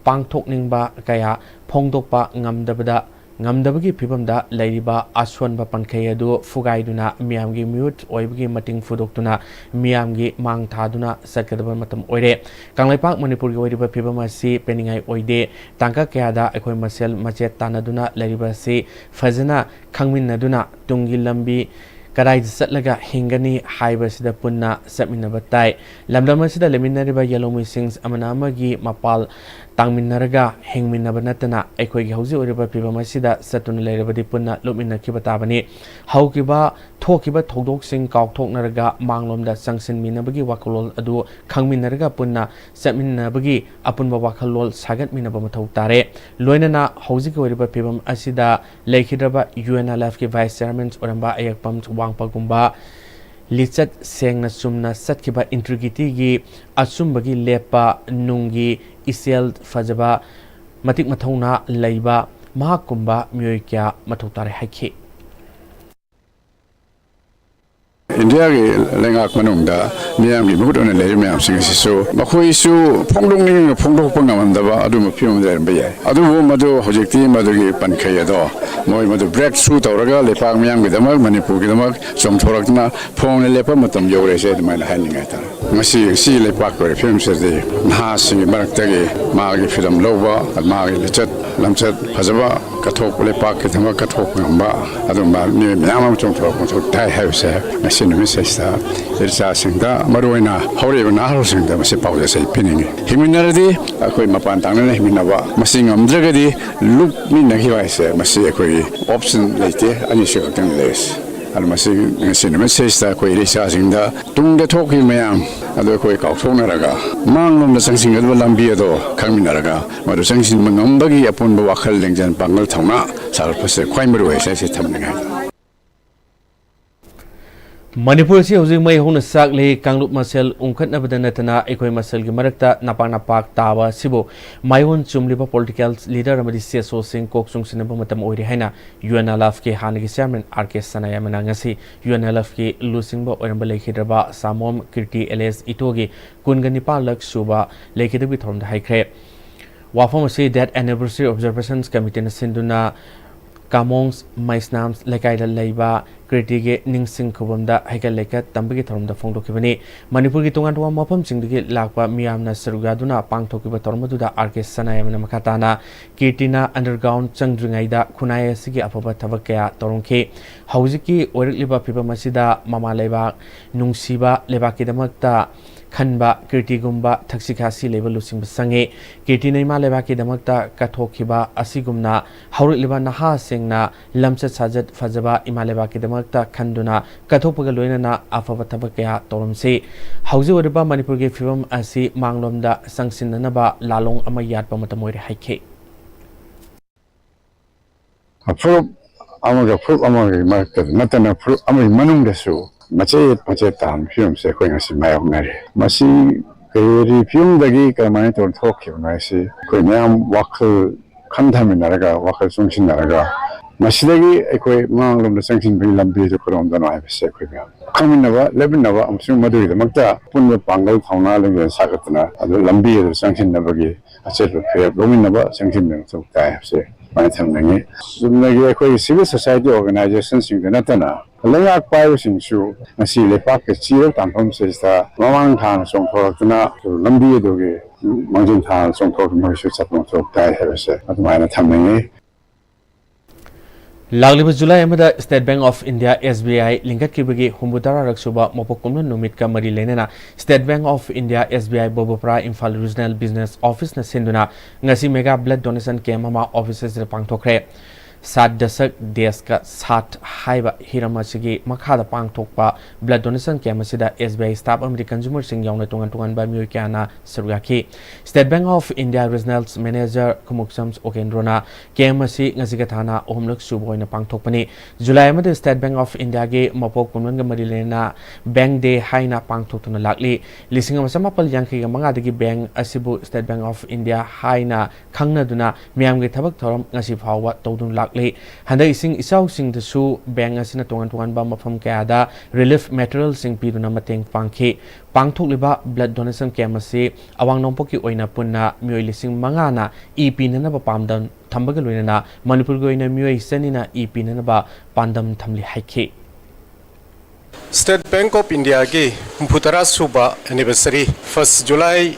ꯄꯥꯡꯊꯣꯛꯅꯤꯡꯕ ꯀꯌꯥ ꯐꯣꯡꯗꯣꯛꯄ ꯉꯝꯗꯕꯗ, ꯉꯝꯗꯕꯒꯤ ꯐꯤꯕꯝꯗ ꯂꯩꯔꯤꯕ ꯑꯁꯣꯟꯕ ꯄꯟꯈꯩ ꯑꯗꯨ ꯐꯨꯒꯥꯏꯗꯨꯅ ꯃꯤꯌꯥꯝꯒꯤ ꯃꯤꯍꯨꯠ ꯑꯣꯏꯕꯒꯤ ꯃꯇꯤꯡ ꯐꯨꯗꯣꯛꯇꯨꯅ ꯃꯤꯌꯥꯝꯒꯤ ꯃꯥꯡ ꯊꯥꯗꯨꯅ ꯆꯠꯀꯗꯕ ꯃꯇꯝ ꯑꯣꯏꯔꯦ꯫ ꯀꯪꯂꯩꯄꯥꯛ ꯃꯅꯤꯄꯨꯔꯒꯤ ꯑꯣꯏꯔꯤꯕ ꯐꯤꯕꯝ ꯑꯁꯤ ꯄꯦꯟꯅꯤꯡꯉꯥꯏ ꯑꯣꯏꯗꯦ꯫ ꯇꯥꯡꯀꯛ ꯀꯌꯥꯗ ꯑꯩꯈꯣꯏ ꯃꯁꯦꯜ ꯃꯆꯦꯠ ꯇꯥꯟꯅꯗꯨꯅ ꯂꯩꯔꯤꯕ ꯑꯁꯤ ꯐꯖꯅ ꯈꯪꯃꯤꯟꯅꯗꯨꯅ ꯇꯨꯡꯒꯤ ꯂꯝꯕꯤ ꯀꯗꯥꯏꯗ ꯆꯠꯂꯒ ꯍꯤꯡꯒꯅꯤ ꯍꯥꯏꯕꯁꯤꯗ ꯄꯨꯟꯅ ꯆꯠꯃꯤꯟꯅꯕ ꯇꯥꯏ꯫ ꯂꯝꯗꯝ ꯑꯁꯤꯗ ꯂꯩꯃꯤꯟꯅꯔꯤꯕ ꯌꯦꯜꯍꯧꯃꯤꯁꯤꯡ ꯑꯃꯅ ꯑꯃꯒꯤ ꯃꯄꯥꯜ ꯇꯥꯡꯃꯤꯟꯅꯔꯒ ꯍꯤꯡꯃꯤꯟꯅꯕ ꯅꯠꯇꯅ ꯑꯩꯈꯣꯏꯒꯤ ꯍꯧꯖꯤꯛ ꯑꯣꯏꯔꯤꯕ ꯐꯤꯕꯝ ꯑꯁꯤꯗ ꯆꯠꯇꯨꯅ ꯂꯩꯔꯕꯗꯤ ꯄꯨꯟꯅ ꯂꯨꯞꯃꯤꯟꯅꯈꯤꯕ ꯇꯥꯕꯅꯤ꯫ ꯍꯧꯈꯤꯕ ꯊꯣꯛꯈꯤꯕ ꯊꯧꯗꯣꯛꯁꯤꯡ ꯀꯥꯎꯊꯣꯛꯅꯔꯒ ꯃꯥꯡꯂꯣꯝꯗ ꯆꯪꯁꯤꯟꯃꯤꯟꯅꯕꯒꯤ ꯋꯥꯈꯜꯂꯣꯟ ꯑꯗꯨ ꯈꯪꯃꯤꯟꯅꯔꯒ ꯄꯨꯟꯅ ꯆꯠꯃꯤꯟꯅꯕꯒꯤ ꯑꯄꯨꯟꯕ ꯋꯥꯈꯜꯂꯣꯟ ꯁꯥꯒꯠꯃꯤꯟꯅꯕ ꯃꯊꯧ ꯇꯥꯔꯦ꯫ ꯂꯣꯏꯅꯅ ꯍꯧꯖꯤꯛ ꯑꯣꯏꯔꯤꯕ ꯐꯤꯕꯝ ꯑꯁꯤꯗ ꯂꯩꯈꯤꯗ꯭ꯔꯕ ꯌꯨ ꯑꯦꯟ ꯑꯦꯜ ꯑꯦꯐꯀꯤ vice chairman ꯑꯣꯏꯔꯝꯕ ꯑꯌꯦꯛꯄꯝ ꯋꯥꯡꯄꯒꯨꯝꯕ ꯂꯤꯆꯠ ꯁꯦꯡꯅ ꯆꯨꯝꯅ ꯆꯠꯈꯤꯕ integrityꯒꯤ ꯑꯆꯨꯝꯕꯒꯤ ꯂꯦꯞꯄ ꯅꯨꯡꯒꯤ ꯏꯆꯦꯜ ꯐꯖꯕ ꯃꯇꯤꯛ ꯃꯊꯧꯅꯥ ꯂꯩꯕ ꯃꯍꯥꯛꯀꯨꯝꯕ ꯃꯤꯑꯣꯏ ꯀꯌꯥ ꯃꯊꯧ ꯇꯥꯔꯦ ꯍꯥꯏꯈꯤ꯫ ꯏꯟꯗꯤꯌꯥꯒꯤ ꯂꯩꯉꯥꯛ ꯃꯅꯨꯡꯗ ꯃꯤꯌꯥꯝꯒꯤ ꯃꯍꯨꯠ ꯑꯣꯏꯅ ꯂꯩꯔꯤꯕ ꯃꯌꯥꯝꯁꯤꯡ ꯑꯁꯤꯁꯨ ꯃꯈꯣꯏꯁꯨ ꯐꯣꯡꯗꯣꯛꯅꯤꯡꯉꯤꯕ ꯐꯣꯡꯗꯣꯛꯄ ꯉꯝꯂꯝꯗꯕ ꯑꯗꯨꯒꯨꯝꯕ ꯐꯤꯕꯝꯗ ꯂꯩꯔꯝꯕ ꯌꯥꯏ꯫ ꯑꯗꯨꯕꯨ ꯃꯗꯨ ꯍꯧꯖꯤꯛꯇꯤ ꯃꯗꯨꯒꯤ ꯄꯟꯈꯩ ꯑꯗꯣ ꯃꯣꯏ ꯃꯗꯨ breakthrough ꯇꯧꯔꯒ ꯂꯩꯄꯥꯛ ꯃꯤꯌꯥꯝꯒꯤꯗꯃꯛ, ꯃꯅꯤꯄꯨꯔꯒꯤꯗꯃꯛ ꯆꯣꯡꯊꯣꯔꯛꯇꯨꯅ ꯐꯣꯡꯅ ꯂꯦꯞꯄ ꯃꯇꯝ ꯌꯧꯔꯦꯁꯦ ꯑꯗꯨꯃꯥꯏꯅ ꯍꯥꯏꯅꯤꯡꯉꯦ ꯍꯥꯏꯇꯥꯔꯦ꯫ ꯉꯁꯤ ꯁꯤꯒꯤ ꯂꯩꯄꯥꯛꯀꯤ ꯑꯣꯏꯔꯤꯕ ꯐꯤꯕꯝꯁꯤꯗꯗꯤ ꯅꯍꯥꯁꯤꯡꯒꯤ ꯃꯔꯛꯇꯒꯤ ꯃꯥꯒꯤ ꯐ꯭ꯔꯤꯗꯝ ꯂꯧꯕ, ꯃꯥꯒꯤ ꯂꯤꯆꯠ ꯂꯝꯆꯠ ꯐꯖꯕ ꯀꯠꯊꯣꯛꯄ, ꯂꯩꯄꯥꯛꯀꯤꯗꯃꯛ ꯀꯠꯊꯣꯛꯄ ꯉꯝꯕ ꯑꯗꯨꯒꯨꯝꯕ ꯃꯤꯑꯣꯏ ꯃꯌꯥꯝ ꯑꯃ ꯆꯣꯡꯊꯣꯔꯛꯄ ꯃꯊꯧ ꯇꯥꯏ ꯍꯥꯏꯕꯁꯦ ꯉꯁꯤ ꯅꯨꯃꯤꯠꯁꯤꯗꯩꯁꯤꯗ ꯏꯆꯥꯁꯤꯡꯗ, ꯃꯔꯨꯑꯣꯏꯅ ꯍꯧꯔꯛꯏꯕ ꯅꯍꯥꯔꯣꯜꯁꯤꯡꯗ ꯃꯁꯤ ꯄꯥꯎꯖꯦꯜꯁꯦ ꯑꯩ ꯄꯤꯅꯤꯡꯉꯤ꯫ ꯍꯤꯡꯃꯤꯟꯅꯔꯗꯤ ꯑꯩꯈꯣꯏ ꯃꯄꯥꯟ ꯇꯥꯡꯗꯅ ꯍꯤꯡꯃꯤꯟꯅꯕ, ꯃꯁꯤ ꯉꯝꯗ꯭ꯔꯒꯗꯤ ꯂꯨꯞꯃꯤꯟꯅꯈꯤꯕ ꯍꯥꯏꯁꯦ ꯃꯁꯤ ꯑꯩꯈꯣꯏꯒꯤ option ꯂꯩꯇꯦ, ꯑꯅꯤꯁꯤ ꯈꯛꯇꯪ ꯂꯩꯔꯤꯁꯦ꯫ ꯑꯗꯨ ꯃꯁꯤ ꯉꯁꯤ ꯅꯨꯃꯤꯠꯁꯤꯗꯩꯁꯤꯗ ꯑꯩꯈꯣꯏ ꯏꯆꯥꯁꯤꯡꯗ ꯇꯨꯡꯗ ꯊꯣꯛꯈꯤꯕ ꯃꯌꯥꯝ ꯑꯗꯨ ꯑꯩꯈꯣꯏ ꯀꯥꯎꯊꯣꯛꯅꯔꯒ ꯃꯥꯡꯂꯣꯝꯗ ꯆꯪꯁꯤꯟꯒꯗꯕ ꯂꯝꯕꯤ ꯑꯗꯣ ꯈꯪꯃꯤꯟꯅꯔꯒ ꯃꯗꯨ ꯆꯪꯁꯤꯟꯕ ꯉꯝꯕꯒꯤ ꯑꯄꯨꯟꯕ ꯋꯥꯈꯜ ꯂꯦꯡꯖꯦꯜ ꯄꯥꯡꯒꯜ ꯊꯧꯅꯥ ꯁꯥꯒꯠꯄꯁꯦ ꯈ꯭ꯋꯥꯏ ꯃꯔꯨ ꯑꯣꯏ ꯍꯥꯏꯁꯦ ꯊꯝꯅꯤꯡꯉꯥꯏ꯫ ꯃꯅꯤꯄꯨꯔ ꯑꯁꯤ ꯍꯧꯖꯤꯛ ꯃꯩ ꯍꯧꯅ ꯆꯥꯛꯂꯤ꯫ ꯀꯥꯡꯂꯨꯞ ꯃꯁꯦꯜ ꯎꯪꯈꯠꯅꯕꯗ ꯅꯠꯇꯅ ꯑꯩꯈꯣꯏ ꯃꯁꯦꯜꯒꯤ ꯃꯔꯛꯇ ꯅꯄꯥꯛ ꯅꯄꯥꯛ ꯇꯥꯕ ꯑꯁꯤꯕꯨ ꯃꯥꯏꯑꯣꯟ ꯆꯨꯝꯂꯤꯕ ꯄꯣꯂꯤꯇꯤꯀꯦꯜ ꯂꯤꯗꯔ ꯑꯃꯗꯤ ꯁꯤ ꯑꯦꯁ ꯑꯣꯁꯤꯡ ꯀꯣꯛ ꯆꯨꯡꯁꯤꯟꯅꯕ ꯃꯇꯝ ꯑꯣꯏꯔꯦ ꯍꯥꯏꯅ ꯌꯨ ꯑꯦꯟ ꯑꯦꯜ ꯑꯦꯐꯀꯤ ꯍꯥꯟꯅꯒꯤ ꯆꯤꯌꯥꯔꯃꯦꯟ ꯑꯥꯔ ꯀꯦ ꯁꯅꯥꯌꯥꯃꯅ ꯉꯁꯤ ꯌꯨ ꯑꯦꯟ ꯑꯦꯜ ꯑꯦꯐꯀꯤ ꯂꯨꯆꯤꯡꯕ ꯑꯣꯏꯔꯝꯕ ꯂꯩꯈꯤꯗ꯭ꯔꯕ ꯁꯥꯃꯣꯝ ꯀꯤꯔꯇꯤ ꯑꯦꯂꯤꯌꯥꯁ ꯏꯇꯣꯒꯤ ꯀꯨꯟꯒ ꯅꯤꯄꯥꯜꯂꯛ ꯁꯨꯕ ꯂꯩꯈꯤꯗꯕꯒꯤ ꯊꯧꯔꯝꯗ ꯍꯥꯏꯈ꯭ꯔꯦ꯫ ꯋꯥꯐꯝ ꯑꯁꯤ ꯗꯦꯠ ꯑꯦꯅꯤꯚꯔꯁꯔꯤ ꯑꯣꯕꯖꯔꯕꯦꯁꯟꯁ ꯀꯃꯤꯇꯤꯅ ꯁꯤꯟꯗꯨꯅ ꯀꯥꯃꯣꯡꯁ ꯃꯩꯁꯅꯥꯝꯁ ꯂꯩꯀꯥꯏꯗ ꯂꯩꯕ ꯀꯤꯔꯇꯤꯒꯤ ꯅꯤꯡꯁꯤꯡ ꯈꯨꯕꯝꯗ ꯍꯩꯀꯠ ꯂꯩꯀꯠ ꯇꯝꯕꯒꯤ ꯊꯧꯔꯝꯗ ꯐꯣꯡꯗꯣꯛꯈꯤꯕꯅꯤ꯫ ꯃꯅꯤꯄꯨꯔꯒꯤ ꯇꯣꯉꯥꯟ ꯇꯣꯉꯥꯟꯕ ꯃꯐꯝꯁꯤꯡꯗꯒꯤ ꯂꯥꯛꯄ ꯃꯤꯌꯥꯝꯅ ꯁꯔꯨꯛ ꯌꯥꯗꯨꯅ ꯄꯥꯡꯊꯣꯛꯈꯤꯕ ꯊꯧꯔꯝ ꯑꯗꯨꯗ ꯑꯥꯔ ꯀꯦ ꯁꯅꯥꯌꯥꯃꯅ ꯃꯈꯥ ꯇꯥꯅ ꯀꯤꯔꯇꯤꯅ ꯑꯟꯗꯔꯒ꯭ꯔꯥꯎꯟ ꯆꯪꯗ꯭ꯔꯤꯉꯩꯗ ꯈꯨꯟꯅꯥꯏ ꯑꯁꯤꯒꯤ ꯑꯐꯕ ꯊꯕꯛ ꯀꯌꯥ ꯇꯧꯔꯝꯈꯤ꯫ ꯍꯧꯖꯤꯛꯀꯤ ꯑꯣꯏꯔꯛꯂꯤꯕ ꯐꯤꯕꯝ ꯑꯁꯤꯗ ꯃꯃꯥ ꯂꯩꯕꯥꯛ ꯅꯨꯡꯁꯤꯕ ꯂꯩꯕꯥꯛꯀꯤꯗꯃꯛꯇ ꯈꯟꯕ ꯀꯤꯔꯇꯤꯒꯨꯝꯕ ꯊꯛꯁꯤ ꯈꯥꯁꯤ ꯂꯩꯕ ꯂꯨꯆꯤꯡꯕ ꯆꯪꯉꯤ꯫ ꯀꯤꯔꯇꯤꯅ ꯏꯃꯥ ꯂꯩꯕꯥꯛꯀꯤꯗꯃꯛꯇ ꯀꯠꯊꯣꯛꯈꯤꯕ ꯑꯁꯤꯒꯨꯝꯅ ꯍꯧꯔꯛꯂꯤꯕ ꯅꯍꯥꯁꯤꯡꯅ ꯂꯝꯆꯠ ꯁꯥꯖꯠ ꯐꯖꯕ ꯏꯃꯥ ꯂꯩꯕꯥꯛꯀꯤꯗꯃꯛꯇ ꯈꯟꯗꯨꯅ ꯀꯠꯊꯣꯛꯄꯒ ꯂꯣꯏꯅꯅ ꯑꯐꯕ ꯊꯕꯛ ꯀꯌꯥ ꯇꯧꯔꯝꯁꯤ꯫ ꯍꯧꯖꯤꯛ ꯑꯣꯏꯔꯤꯕ ꯃꯅꯤꯄꯨꯔꯒꯤ ꯐꯤꯕꯝ ꯑꯁꯤ ꯃꯥꯡꯂꯣꯝꯗ ꯆꯪꯁꯤꯟꯅꯅꯕ ꯂꯥꯂꯣꯡ ꯑꯃ ꯌꯥꯠꯄ ꯃꯇꯝ ꯑꯣꯏꯔꯦ ꯍꯥꯏꯈꯤ꯫ ꯐꯨꯔꯨꯞ ꯑꯃꯒ ꯐꯨꯔꯨꯞ ꯑꯃꯒꯤ ꯃꯔꯛꯇ ꯅꯠꯇꯅ ꯐꯨꯔꯨꯞ ꯑꯃꯒꯤ ꯃꯅꯨꯡꯗꯁꯨ ꯃꯆꯦꯠ ꯃꯆꯦꯠ ꯇꯥꯍꯟꯕ ꯐꯤꯕꯝꯁꯦ ꯑꯩꯈꯣꯏ ꯉꯁꯤ ꯃꯥꯌꯣꯛꯅꯔꯤ꯫ ꯃꯁꯤ ꯀꯔꯤ ꯐꯤꯕꯝꯗꯒꯤ ꯀꯔꯝꯍꯥꯏꯅ ꯇꯧꯔ ꯊꯣꯛꯈꯤꯕꯅꯣ ꯍꯥꯏꯁꯤ ꯑꯩꯈꯣꯏ ꯃꯌꯥꯝ ꯋꯥꯈꯜ ꯈꯟꯊꯃꯤꯟꯅꯔꯒ, ꯋꯥꯈꯜ ꯆꯨꯡꯁꯤꯟꯅꯔꯒ, ꯃꯁꯤꯗꯒꯤ ꯑꯩꯈꯣꯏ ꯃꯥꯡꯂꯣꯝꯗ ꯆꯪꯁꯤꯟꯕꯒꯤ ꯂꯝꯕꯤꯗꯨ ꯀꯔꯣꯝꯗꯅꯣ ꯍꯥꯏꯕꯁꯦ ꯑꯩꯈꯣꯏ ꯃꯌꯥꯝ ꯈꯪꯃꯤꯟꯅꯕ, ꯂꯦꯞꯃꯤꯟꯅꯕ ꯑꯃꯁꯨꯡ ꯃꯗꯨꯒꯤꯗꯃꯛꯇ ꯑꯄꯨꯟꯕ ꯄꯥꯡꯒꯜ ꯊꯧꯅꯥ ꯂꯤꯡꯖꯦꯜ ꯁꯥꯒꯠꯇꯅ ꯑꯗꯨ ꯂꯝꯕꯤ ꯑꯗꯨ ꯆꯪꯁꯤꯟꯅꯕꯒꯤ ꯑꯆꯦꯠꯄ ꯐꯤꯔꯦꯞ ꯂꯧꯃꯤꯟꯅꯕ, ꯆꯪꯁꯤꯟꯕ ꯃꯊꯧ ꯇꯥꯏ ꯍꯥꯏꯕꯁꯦ ꯁꯨꯃꯥꯏꯅ ꯊꯝꯅꯤꯡꯉꯤ꯫ ꯆꯨꯝꯅꯒꯤ ꯑꯩꯈꯣꯏꯒꯤ ꯁꯤꯚꯤꯜ ꯁꯣꯁꯥꯏꯇꯤ ꯑꯣꯔꯒꯅꯥꯏꯖꯦꯁꯟꯁꯤꯡꯗ ꯅꯠꯇꯅ ꯂꯩꯉꯥꯛ ꯄꯥꯏꯕꯁꯤꯡꯁꯨ ꯉꯁꯤ ꯂꯩꯄꯥꯛꯀꯤ ꯆꯤꯔ ꯇꯥꯟꯐꯝꯁꯤꯗ ꯃꯃꯥꯡ ꯊꯥꯅ ꯆꯣꯡꯊꯣꯔꯛꯇꯨꯅ ꯂꯝꯕꯤ ꯑꯗꯨꯒꯤ ꯃꯥꯡꯖꯤꯟ ꯊꯥꯅ ꯆꯣꯡꯊꯣꯔꯛꯇꯨꯅ ꯃꯣꯏꯁꯨ ꯆꯠꯄ ꯃꯊꯧ ꯇꯥꯏ ꯍꯥꯏꯕꯁꯦ ꯑꯗꯨꯃꯥꯏꯅ ꯊꯝꯅꯤꯡꯉꯤ꯫ ꯂꯥꯛꯂꯤꯕ ꯖꯨꯂꯥꯏ ꯑꯃꯗ state bank of India, S B I, ꯂꯤꯡꯈꯠꯈꯤꯕꯒꯤ ꯍꯨꯝꯐꯨ ꯇꯔꯥꯔꯛ ꯁꯨꯕ ꯃꯄꯣꯛ ꯀꯨꯝꯅ ꯅꯨꯃꯤꯠꯀ ꯃꯔꯤ ꯂꯩꯅꯅ state bank of India, S B I, Babupara Imphal regional business ꯑꯣꯐꯤꯁꯅ ꯁꯤꯟꯗꯨꯅ ꯉꯁꯤ ꯃꯦꯒꯥ ꯕ꯭ꯂꯗ ꯗꯣꯅꯦꯁꯟ ꯀꯦꯝꯞ ꯑꯃ ꯑꯣꯐꯤꯁ ꯑꯁꯤꯗ ꯄꯥꯡꯊꯣꯛꯈ꯭ꯔꯦ꯫ ꯁꯥꯠ ꯗꯁꯛ ꯗꯦꯁ ꯀ ꯁꯥꯠ ꯍꯥꯏꯕ ꯍꯤꯔꯝ ꯑꯁꯤꯒꯤ ꯃꯈꯥꯗ ꯄꯥꯡꯊꯣꯛꯄ blood donation camp ꯑꯁꯤꯗ S B I staff ꯑꯃꯗꯤ consumerꯁꯤꯡ ꯌꯥꯎꯅ ꯇꯣꯉꯥꯟ ꯇꯣꯉꯥꯟꯕ ꯃꯤꯑꯣꯏ ꯀꯌꯥꯅ ꯁꯔꯨꯛ ꯌꯥꯈꯤ꯫ State Bank of India Regional Manager ꯈꯨꯃꯨꯛꯁꯝ ꯑꯣꯀꯦꯟꯗ꯭ꯔꯣꯅ camp ꯑꯁꯤ ꯉꯁꯤꯒ ꯊꯥꯅ ꯑꯍꯨꯝꯂꯛ ꯁꯨꯕ ꯑꯣꯏꯅ ꯄꯥꯡꯊꯣꯛꯄꯅꯤ꯫ ꯖꯨꯂꯥꯏ ꯑꯃꯗ State Bank of Indiaꯒꯤ ꯃꯄꯣꯛ ꯀꯨꯝꯂꯣꯟꯒ ꯃꯔꯤ ꯂꯩꯅꯅ Bank Day ꯍꯥꯏꯅ ꯄꯥꯡꯊꯣꯛꯇꯨꯅ ꯂꯥꯛꯂꯤ꯫ ꯂꯤꯁꯤꯡ ꯑꯃ ꯆꯃꯥꯄꯜ ꯌꯥꯡꯈꯩꯒ ꯃꯉꯥꯗꯒꯤ bank ꯑꯁꯤꯕꯨ State Bank of India ꯍꯥꯏꯅ ꯈꯪꯅꯗꯨꯅ ꯃꯤꯌꯥꯝꯒꯤ ꯊꯕꯛ ꯊꯧꯔꯝ ꯉꯁꯤ ꯐꯥꯎꯕ ꯇꯧꯗꯨꯅ ꯂꯥꯛꯂꯤ꯫ ꯍꯟꯗꯛ ꯏꯁꯤꯡ ꯏꯆꯥꯎꯁꯤꯡꯗꯁꯨ bank ꯑꯁꯤꯅ ꯇꯣꯉꯥꯟ ꯇꯣꯉꯥꯟꯕ ꯃꯐꯝ ꯀꯌꯥꯗ relief materialꯁꯤꯡ ꯄꯤꯗꯨꯅ ꯃꯇꯦꯡ ꯄꯥꯡꯈꯤ꯫ ꯄꯥꯡꯊꯣꯛꯂꯤꯕ blood donation camp ꯑꯁꯤ ꯑꯋꯥꯡ ꯅꯣꯡꯄꯣꯛꯀꯤ ꯑꯣꯏꯅ ꯄꯨꯟꯅ ꯃꯤꯑꯣꯏ ꯂꯤꯁꯤꯡ ꯃꯉꯥꯅ ꯏ ꯄꯤꯅꯅꯕ ꯄꯥꯝꯗꯝ ꯊꯝꯕꯒ ꯂꯣꯏꯅꯅ ꯃꯅꯤꯄꯨꯔꯒꯤ ꯑꯣꯏꯅ ꯃꯤꯑꯣꯏ ꯆꯅꯤꯅ ꯏ ꯄꯤꯅꯅꯕ ꯄꯥꯟꯗꯝ ꯊꯝꯂꯤ ꯍꯥꯏꯈꯤ꯫ State Bank of Indiaꯒꯤ ꯍꯨꯝꯐꯨ ꯇꯔꯥ ꯁꯨꯕ anniversary, first July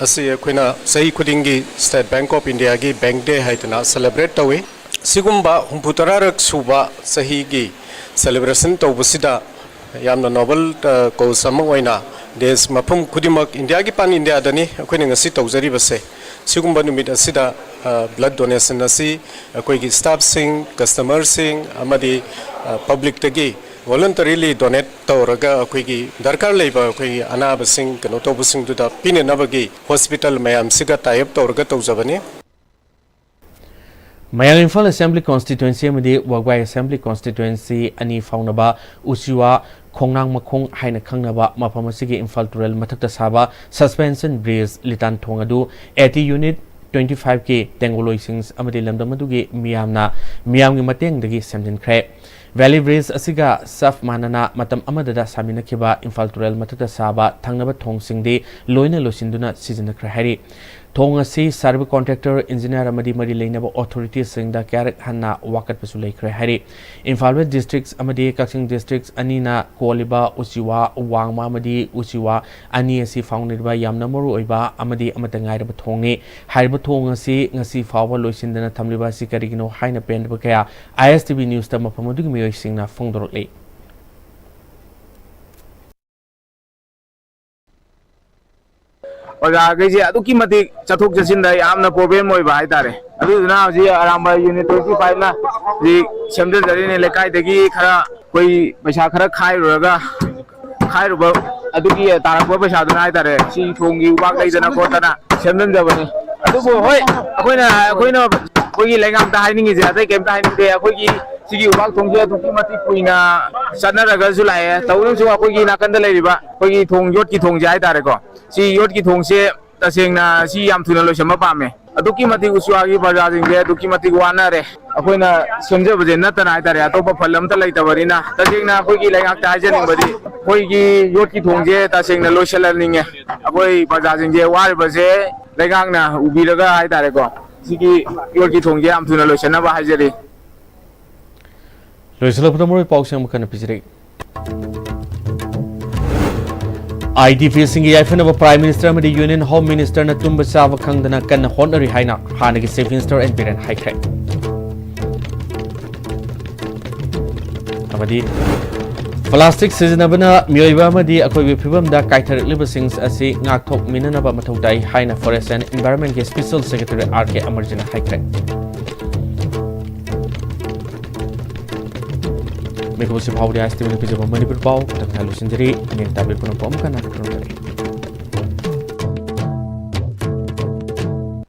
ꯑꯁꯤ ꯑꯩꯈꯣꯏꯅ ꯆꯍꯤ ꯈꯨꯗꯤꯡꯒꯤ State Bank of Indiaꯒꯤ Bank Day ꯍꯥꯏꯗꯅ celebrate ꯇꯧꯏ꯫ ꯁꯤꯒꯨꯝꯕ ꯍꯨꯝꯐꯨ ꯇꯔꯥꯔꯛ ꯁꯨꯕ ꯆꯍꯤꯒꯤ celebration ꯇꯧꯕꯁꯤꯗ ꯌꯥꯝꯅ noble, ꯑ, cause ꯑꯃ ꯑꯣꯏꯅ ꯗꯦꯁ ꯃꯐꯝ ꯈꯨꯗꯤꯡꯃꯛ, ꯏꯟꯗꯤꯌꯥꯒꯤ pan Indiaꯗꯅꯤ ꯑꯩꯈꯣꯏꯅ ꯉꯁꯤ ꯇꯧꯖꯔꯤꯕꯁꯦ꯫ ꯁꯤꯒꯨꯝꯕ ꯅꯨꯃꯤꯠ ꯑꯁꯤꯗ, ꯑ, blood donation ꯑꯁꯤ ꯑꯩꯈꯣꯏꯒꯤ staffꯁꯤꯡ, customerꯁꯤꯡ ꯑꯃꯗꯤ, ꯑ, publicꯇꯒꯤ voluntarily donate ꯇꯧꯔꯒ ꯑꯩꯈꯣꯏꯒꯤ ꯗꯔꯀꯥꯔ ꯂꯩꯕ ꯑꯩꯈꯣꯏꯒꯤ ꯑꯅꯥꯕꯁꯤꯡ ꯀꯩꯅꯣ ꯇꯧꯕꯁꯤꯡꯗꯨꯗ ꯄꯤꯅꯅꯕꯒꯤ hospital ꯃꯌꯥꯝꯁꯤꯒ tie up ꯇꯧꯔꯒ ꯇꯧꯖꯕꯅꯤ꯫ ꯃꯌꯥꯡ ꯏꯝꯐꯥꯜ Assembly Constituency ꯑꯃꯗꯤ ꯋꯥꯒ꯭ꯋꯥꯏ Assembly Constituency ꯑꯅꯤ ꯐꯥꯎꯅꯕ ꯎꯆꯤꯋꯥ ꯈꯣꯡꯅꯥꯡ ꯃꯈꯣꯡ ꯍꯥꯏꯅ ꯈꯪꯅꯕ ꯃꯐꯝ ꯑꯁꯤꯒꯤ ꯏꯝꯐꯥꯜ ꯇꯨꯔꯦꯜ ꯃꯊꯛꯇ ꯁꯥꯕ suspension bridge ꯂꯤꯇꯥꯟ ꯊꯣꯡ ꯑꯗꯨ AT Unit twenty five ꯀꯤ ꯇꯦꯡꯒꯣꯂꯣꯏꯁꯤꯡ ꯑꯃꯗꯤ ꯂꯝꯗꯝ ꯑꯗꯨꯒꯤ ꯃꯤꯌꯥꯝꯅ, ꯃꯤꯌꯥꯝꯒꯤ ꯃꯇꯦꯡꯗꯒꯤ ꯁꯦꯝꯖꯤꯟꯈ꯭ꯔꯦ꯫ Valley Bridge ꯑꯁꯤꯒ ꯆꯞ ꯃꯥꯟꯅꯅ ꯃꯇꯝ ꯑꯃꯗꯗ ꯁꯥꯃꯤꯟꯅꯈꯤꯕ ꯏꯝꯐꯥꯜ ꯇꯨꯔꯦꯜ ꯃꯊꯛꯇ ꯁꯥꯕ ꯊꯪꯅꯕ ꯊꯣꯡꯁꯤꯡꯗꯤ ꯂꯣꯏꯅ ꯂꯣꯏꯁꯤꯟꯗꯨꯅ ꯁꯤꯖꯤꯟꯅꯈ꯭ꯔꯦ ꯍꯥꯏꯔꯤ꯫ ꯊꯣꯡ ꯑꯁꯤ ꯁꯥꯔꯤꯕ contractor, engineer ꯑꯃꯗꯤ ꯃꯔꯤ ꯂꯩꯅꯕ authorityꯁꯤꯡꯗ ꯀꯌꯥꯔꯛ ꯍꯟꯅ ꯋꯥꯀꯠꯄꯁꯨ ꯂꯩꯈ꯭ꯔꯦ ꯍꯥꯏꯔꯤ꯫ ꯏꯝꯐꯥꯜ West District ꯑꯃꯗꯤ ꯀꯛꯆꯤꯡ District ꯑꯅꯤꯅ ꯀꯣꯜꯂꯤꯕ ꯎꯆꯤꯋꯥ ꯋꯥꯡꯃ ꯑꯃꯗꯤ ꯎꯆꯤꯋꯥ ꯑꯅꯤ ꯑꯁꯤ ꯐꯥꯎꯅꯔꯤꯕ ꯌꯥꯝꯅ ꯃꯔꯨꯑꯣꯏꯕ ꯑꯃꯗꯤ ꯑꯃꯠꯇ ꯉꯥꯏꯔꯕ ꯊꯣꯡꯅꯤ꯫ ꯍꯥꯏꯔꯤꯕ ꯊꯣꯡ ꯑꯁꯤ ꯉꯁꯤ ꯐꯥꯎꯕ ꯂꯣꯏꯁꯤꯟꯗꯅ ꯊꯝꯂꯤꯕ ꯑꯁꯤ ꯀꯔꯤꯒꯤꯅꯣ ꯍꯥꯏꯅ ꯄꯦꯟꯗꯕ ꯀꯌꯥ ISTV Newsꯇ ꯃꯐꯝ ꯑꯗꯨꯒꯤ ꯃꯤꯑꯣꯏꯁꯤꯡꯅ ꯐꯣꯡꯗꯣꯔꯛꯂꯤ꯫ ꯄ꯭ꯔꯖꯥꯈꯩꯁꯦ ꯑꯗꯨꯛꯀꯤ ꯃꯇꯤꯛ ꯆꯠꯊꯣꯛ ꯆꯠꯁꯤꯟꯗ ꯌꯥꯝꯅ problem ꯑꯣꯏꯕ ꯍꯥꯏꯇꯥꯔꯦ꯫ ꯑꯗꯨꯗꯨꯅ ꯍꯧꯖꯤꯛ ꯑꯔꯥꯝꯕꯥꯏ unit twenty five ꯅ ꯍꯧꯖꯤꯛ ꯁꯦꯝꯖꯖꯔꯤꯅꯦ꯫ ꯂꯩꯀꯥꯏꯗꯒꯤ ꯈꯔ ꯑꯩꯈꯣꯏ ꯄꯩꯁꯥ ꯈꯔ ꯈꯥꯏꯔꯨꯔꯒ, ꯈꯥꯏꯔꯨꯕ ꯑꯗꯨꯒꯤ ꯇꯥꯔꯛꯄ ꯄꯩꯁꯥꯗꯨꯅ ꯍꯥꯏꯇꯥꯔꯦ, ꯁꯤ ꯊꯣꯡꯒꯤ ꯎꯕꯥꯛ ꯂꯩꯗꯅ ꯈꯣꯠꯇꯅ ꯁꯦꯝꯖꯤꯟꯖꯕꯅꯤ꯫ ꯑꯗꯨꯕꯨ ꯍꯣꯏ, ꯑꯩꯈꯣꯏꯅ, ꯑꯩꯈꯣꯏꯅ ꯑꯩꯈꯣꯏꯒꯤ ꯂꯩꯉꯥꯛꯇ ꯍꯥꯏꯅꯤꯡꯉꯤꯁꯦ ꯑꯇꯩ ꯀꯩꯝꯇ ꯍꯥꯏꯅꯤꯡꯗꯦ꯫ ꯑꯩꯈꯣꯏꯒꯤ ꯁꯤꯒꯤ ꯎꯕꯥꯛ ꯊꯣꯡꯁꯦ ꯑꯗꯨꯛꯀꯤ ꯃꯇꯤꯛ ꯀꯨꯏꯅ ꯆꯠꯅꯔꯒꯁꯨ ꯂꯥꯛꯑꯦ꯫ ꯇꯧꯕꯇꯕꯨ ꯑꯩꯈꯣꯏꯒꯤ ꯅꯥꯀꯟꯗ ꯂꯩꯔꯤꯕ ꯑꯩꯈꯣꯏꯒꯤ ꯊꯣꯡ, ꯌꯣꯠꯀꯤ ꯊꯣꯡꯁꯦ ꯍꯥꯏꯇꯥꯔꯦꯀꯣ, ꯁꯤ ꯌꯣꯠꯀꯤ ꯊꯣꯡꯁꯦ ꯇꯁꯦꯡꯅ ꯁꯤ ꯌꯥꯝ ꯊꯨꯅ ꯂꯣꯏꯁꯤꯟꯕ ꯄꯥꯝꯃꯦ꯫ ꯑꯗꯨꯛꯀꯤ ꯃꯇꯤꯛ ꯎꯆꯨꯋꯥꯒꯤ ꯄ꯭ꯔꯖꯥꯁꯤꯡꯁꯦ ꯑꯗꯨꯛꯀꯤ ꯃꯇꯤꯛ ꯋꯥꯅꯔꯦ꯫ ꯑꯩꯈꯣꯏꯅ ꯁꯦꯝꯖꯕꯁꯦ ꯅꯠꯇꯅ ꯍꯥꯏꯇꯥꯔꯦ, ꯑꯇꯣꯞꯄ ꯐꯜ ꯑꯝꯇ ꯂꯩꯇꯕꯅꯤꯅ, ꯇꯁꯦꯡꯅ ꯑꯩꯈꯣꯏꯒꯤ ꯂꯩꯉꯥꯛꯇ ꯍꯥꯏꯖꯅꯤꯡꯕꯗꯤ, ꯑꯩꯈꯣꯏꯒꯤ ꯌꯣꯠꯀꯤ ꯊꯣꯡꯁꯦ ꯇꯁꯦꯡꯅ ꯂꯣꯏꯁꯤꯜꯍꯟꯅꯤꯡꯉꯦ꯫ ꯑꯩꯈꯣꯏ ꯄ꯭ꯔꯖꯥꯁꯤꯡꯁꯦ ꯋꯥꯔꯤꯕꯁꯦ ꯂꯩꯉꯥꯛꯅ ꯎꯕꯤꯔꯒ ꯍꯥꯏꯇꯥꯔꯦꯀꯣ, ꯁꯤꯒꯤ ꯌꯣꯠꯀꯤ ꯊꯣꯡꯁꯦ ꯌꯥꯝ ꯊꯨꯅ ꯂꯣꯏꯁꯤꯟꯅꯕ ꯍꯥꯏꯖꯔꯤ꯫ ꯂꯣꯏꯁꯤꯜꯂꯛꯄꯗ ꯃꯔꯨꯑꯣꯏꯕ ꯄꯥꯎꯁꯤꯡ ꯑꯃꯨꯛ ꯍꯟꯅ ꯄꯤꯖꯔꯛꯏ꯫ IDPꯁꯤꯡꯒꯤ ꯌꯥꯏꯐꯅꯕ Prime Minister ꯑꯃꯗꯤ Union Home Ministerꯅ ꯇꯨꯝꯕ ꯆꯥꯕ ꯈꯪꯗꯅ ꯀꯟꯅ ꯍꯣꯠꯅꯔꯤ ꯍꯥꯏꯅ ꯍꯥꯟꯅꯒꯤ Chief Minister ꯑꯦꯟ ꯕꯤꯔꯦꯟ ꯍꯥꯏꯈ꯭ꯔꯦ꯫ ꯑꯃꯗꯤ plastic ꯁꯤꯖꯤꯟꯅꯕꯅ ꯃꯤꯑꯣꯏꯕ ꯑꯃꯗꯤ ꯑꯀꯣꯏꯕꯒꯤ ꯐꯤꯕꯝꯗ ꯀꯥꯏꯊꯔꯛꯂꯤꯕꯁꯤꯡ ꯑꯁꯤ ꯉꯥꯛꯊꯣꯛꯃꯤꯟꯅꯅꯕ ꯃꯊꯧ ꯇꯥꯏ ꯍꯥꯏꯅ Forest and Environmentꯀꯤ Special Secretary ꯑꯥꯔ ꯀꯦ ꯑꯃꯔꯖꯤꯠꯅ ꯍꯥꯏꯈ꯭ꯔꯦ꯫ ꯃꯤꯀꯨꯞ ꯑꯁꯤ ꯐꯥꯎꯕꯗꯤ ISTVꯅ ꯄꯤꯖꯕ ꯃꯅꯤꯄꯨꯔ ꯄꯥꯎ ꯃꯇꯝ ꯈꯔ ꯂꯣꯏꯁꯤꯟꯖꯔꯤ꯫ ꯅꯤꯡ ꯇꯥꯕꯤꯔ ꯄꯨꯝꯅꯃꯛꯄꯨ ꯑꯃꯨꯛ ꯍꯟꯅ ꯈꯨꯔꯨꯝꯖꯔꯤ꯫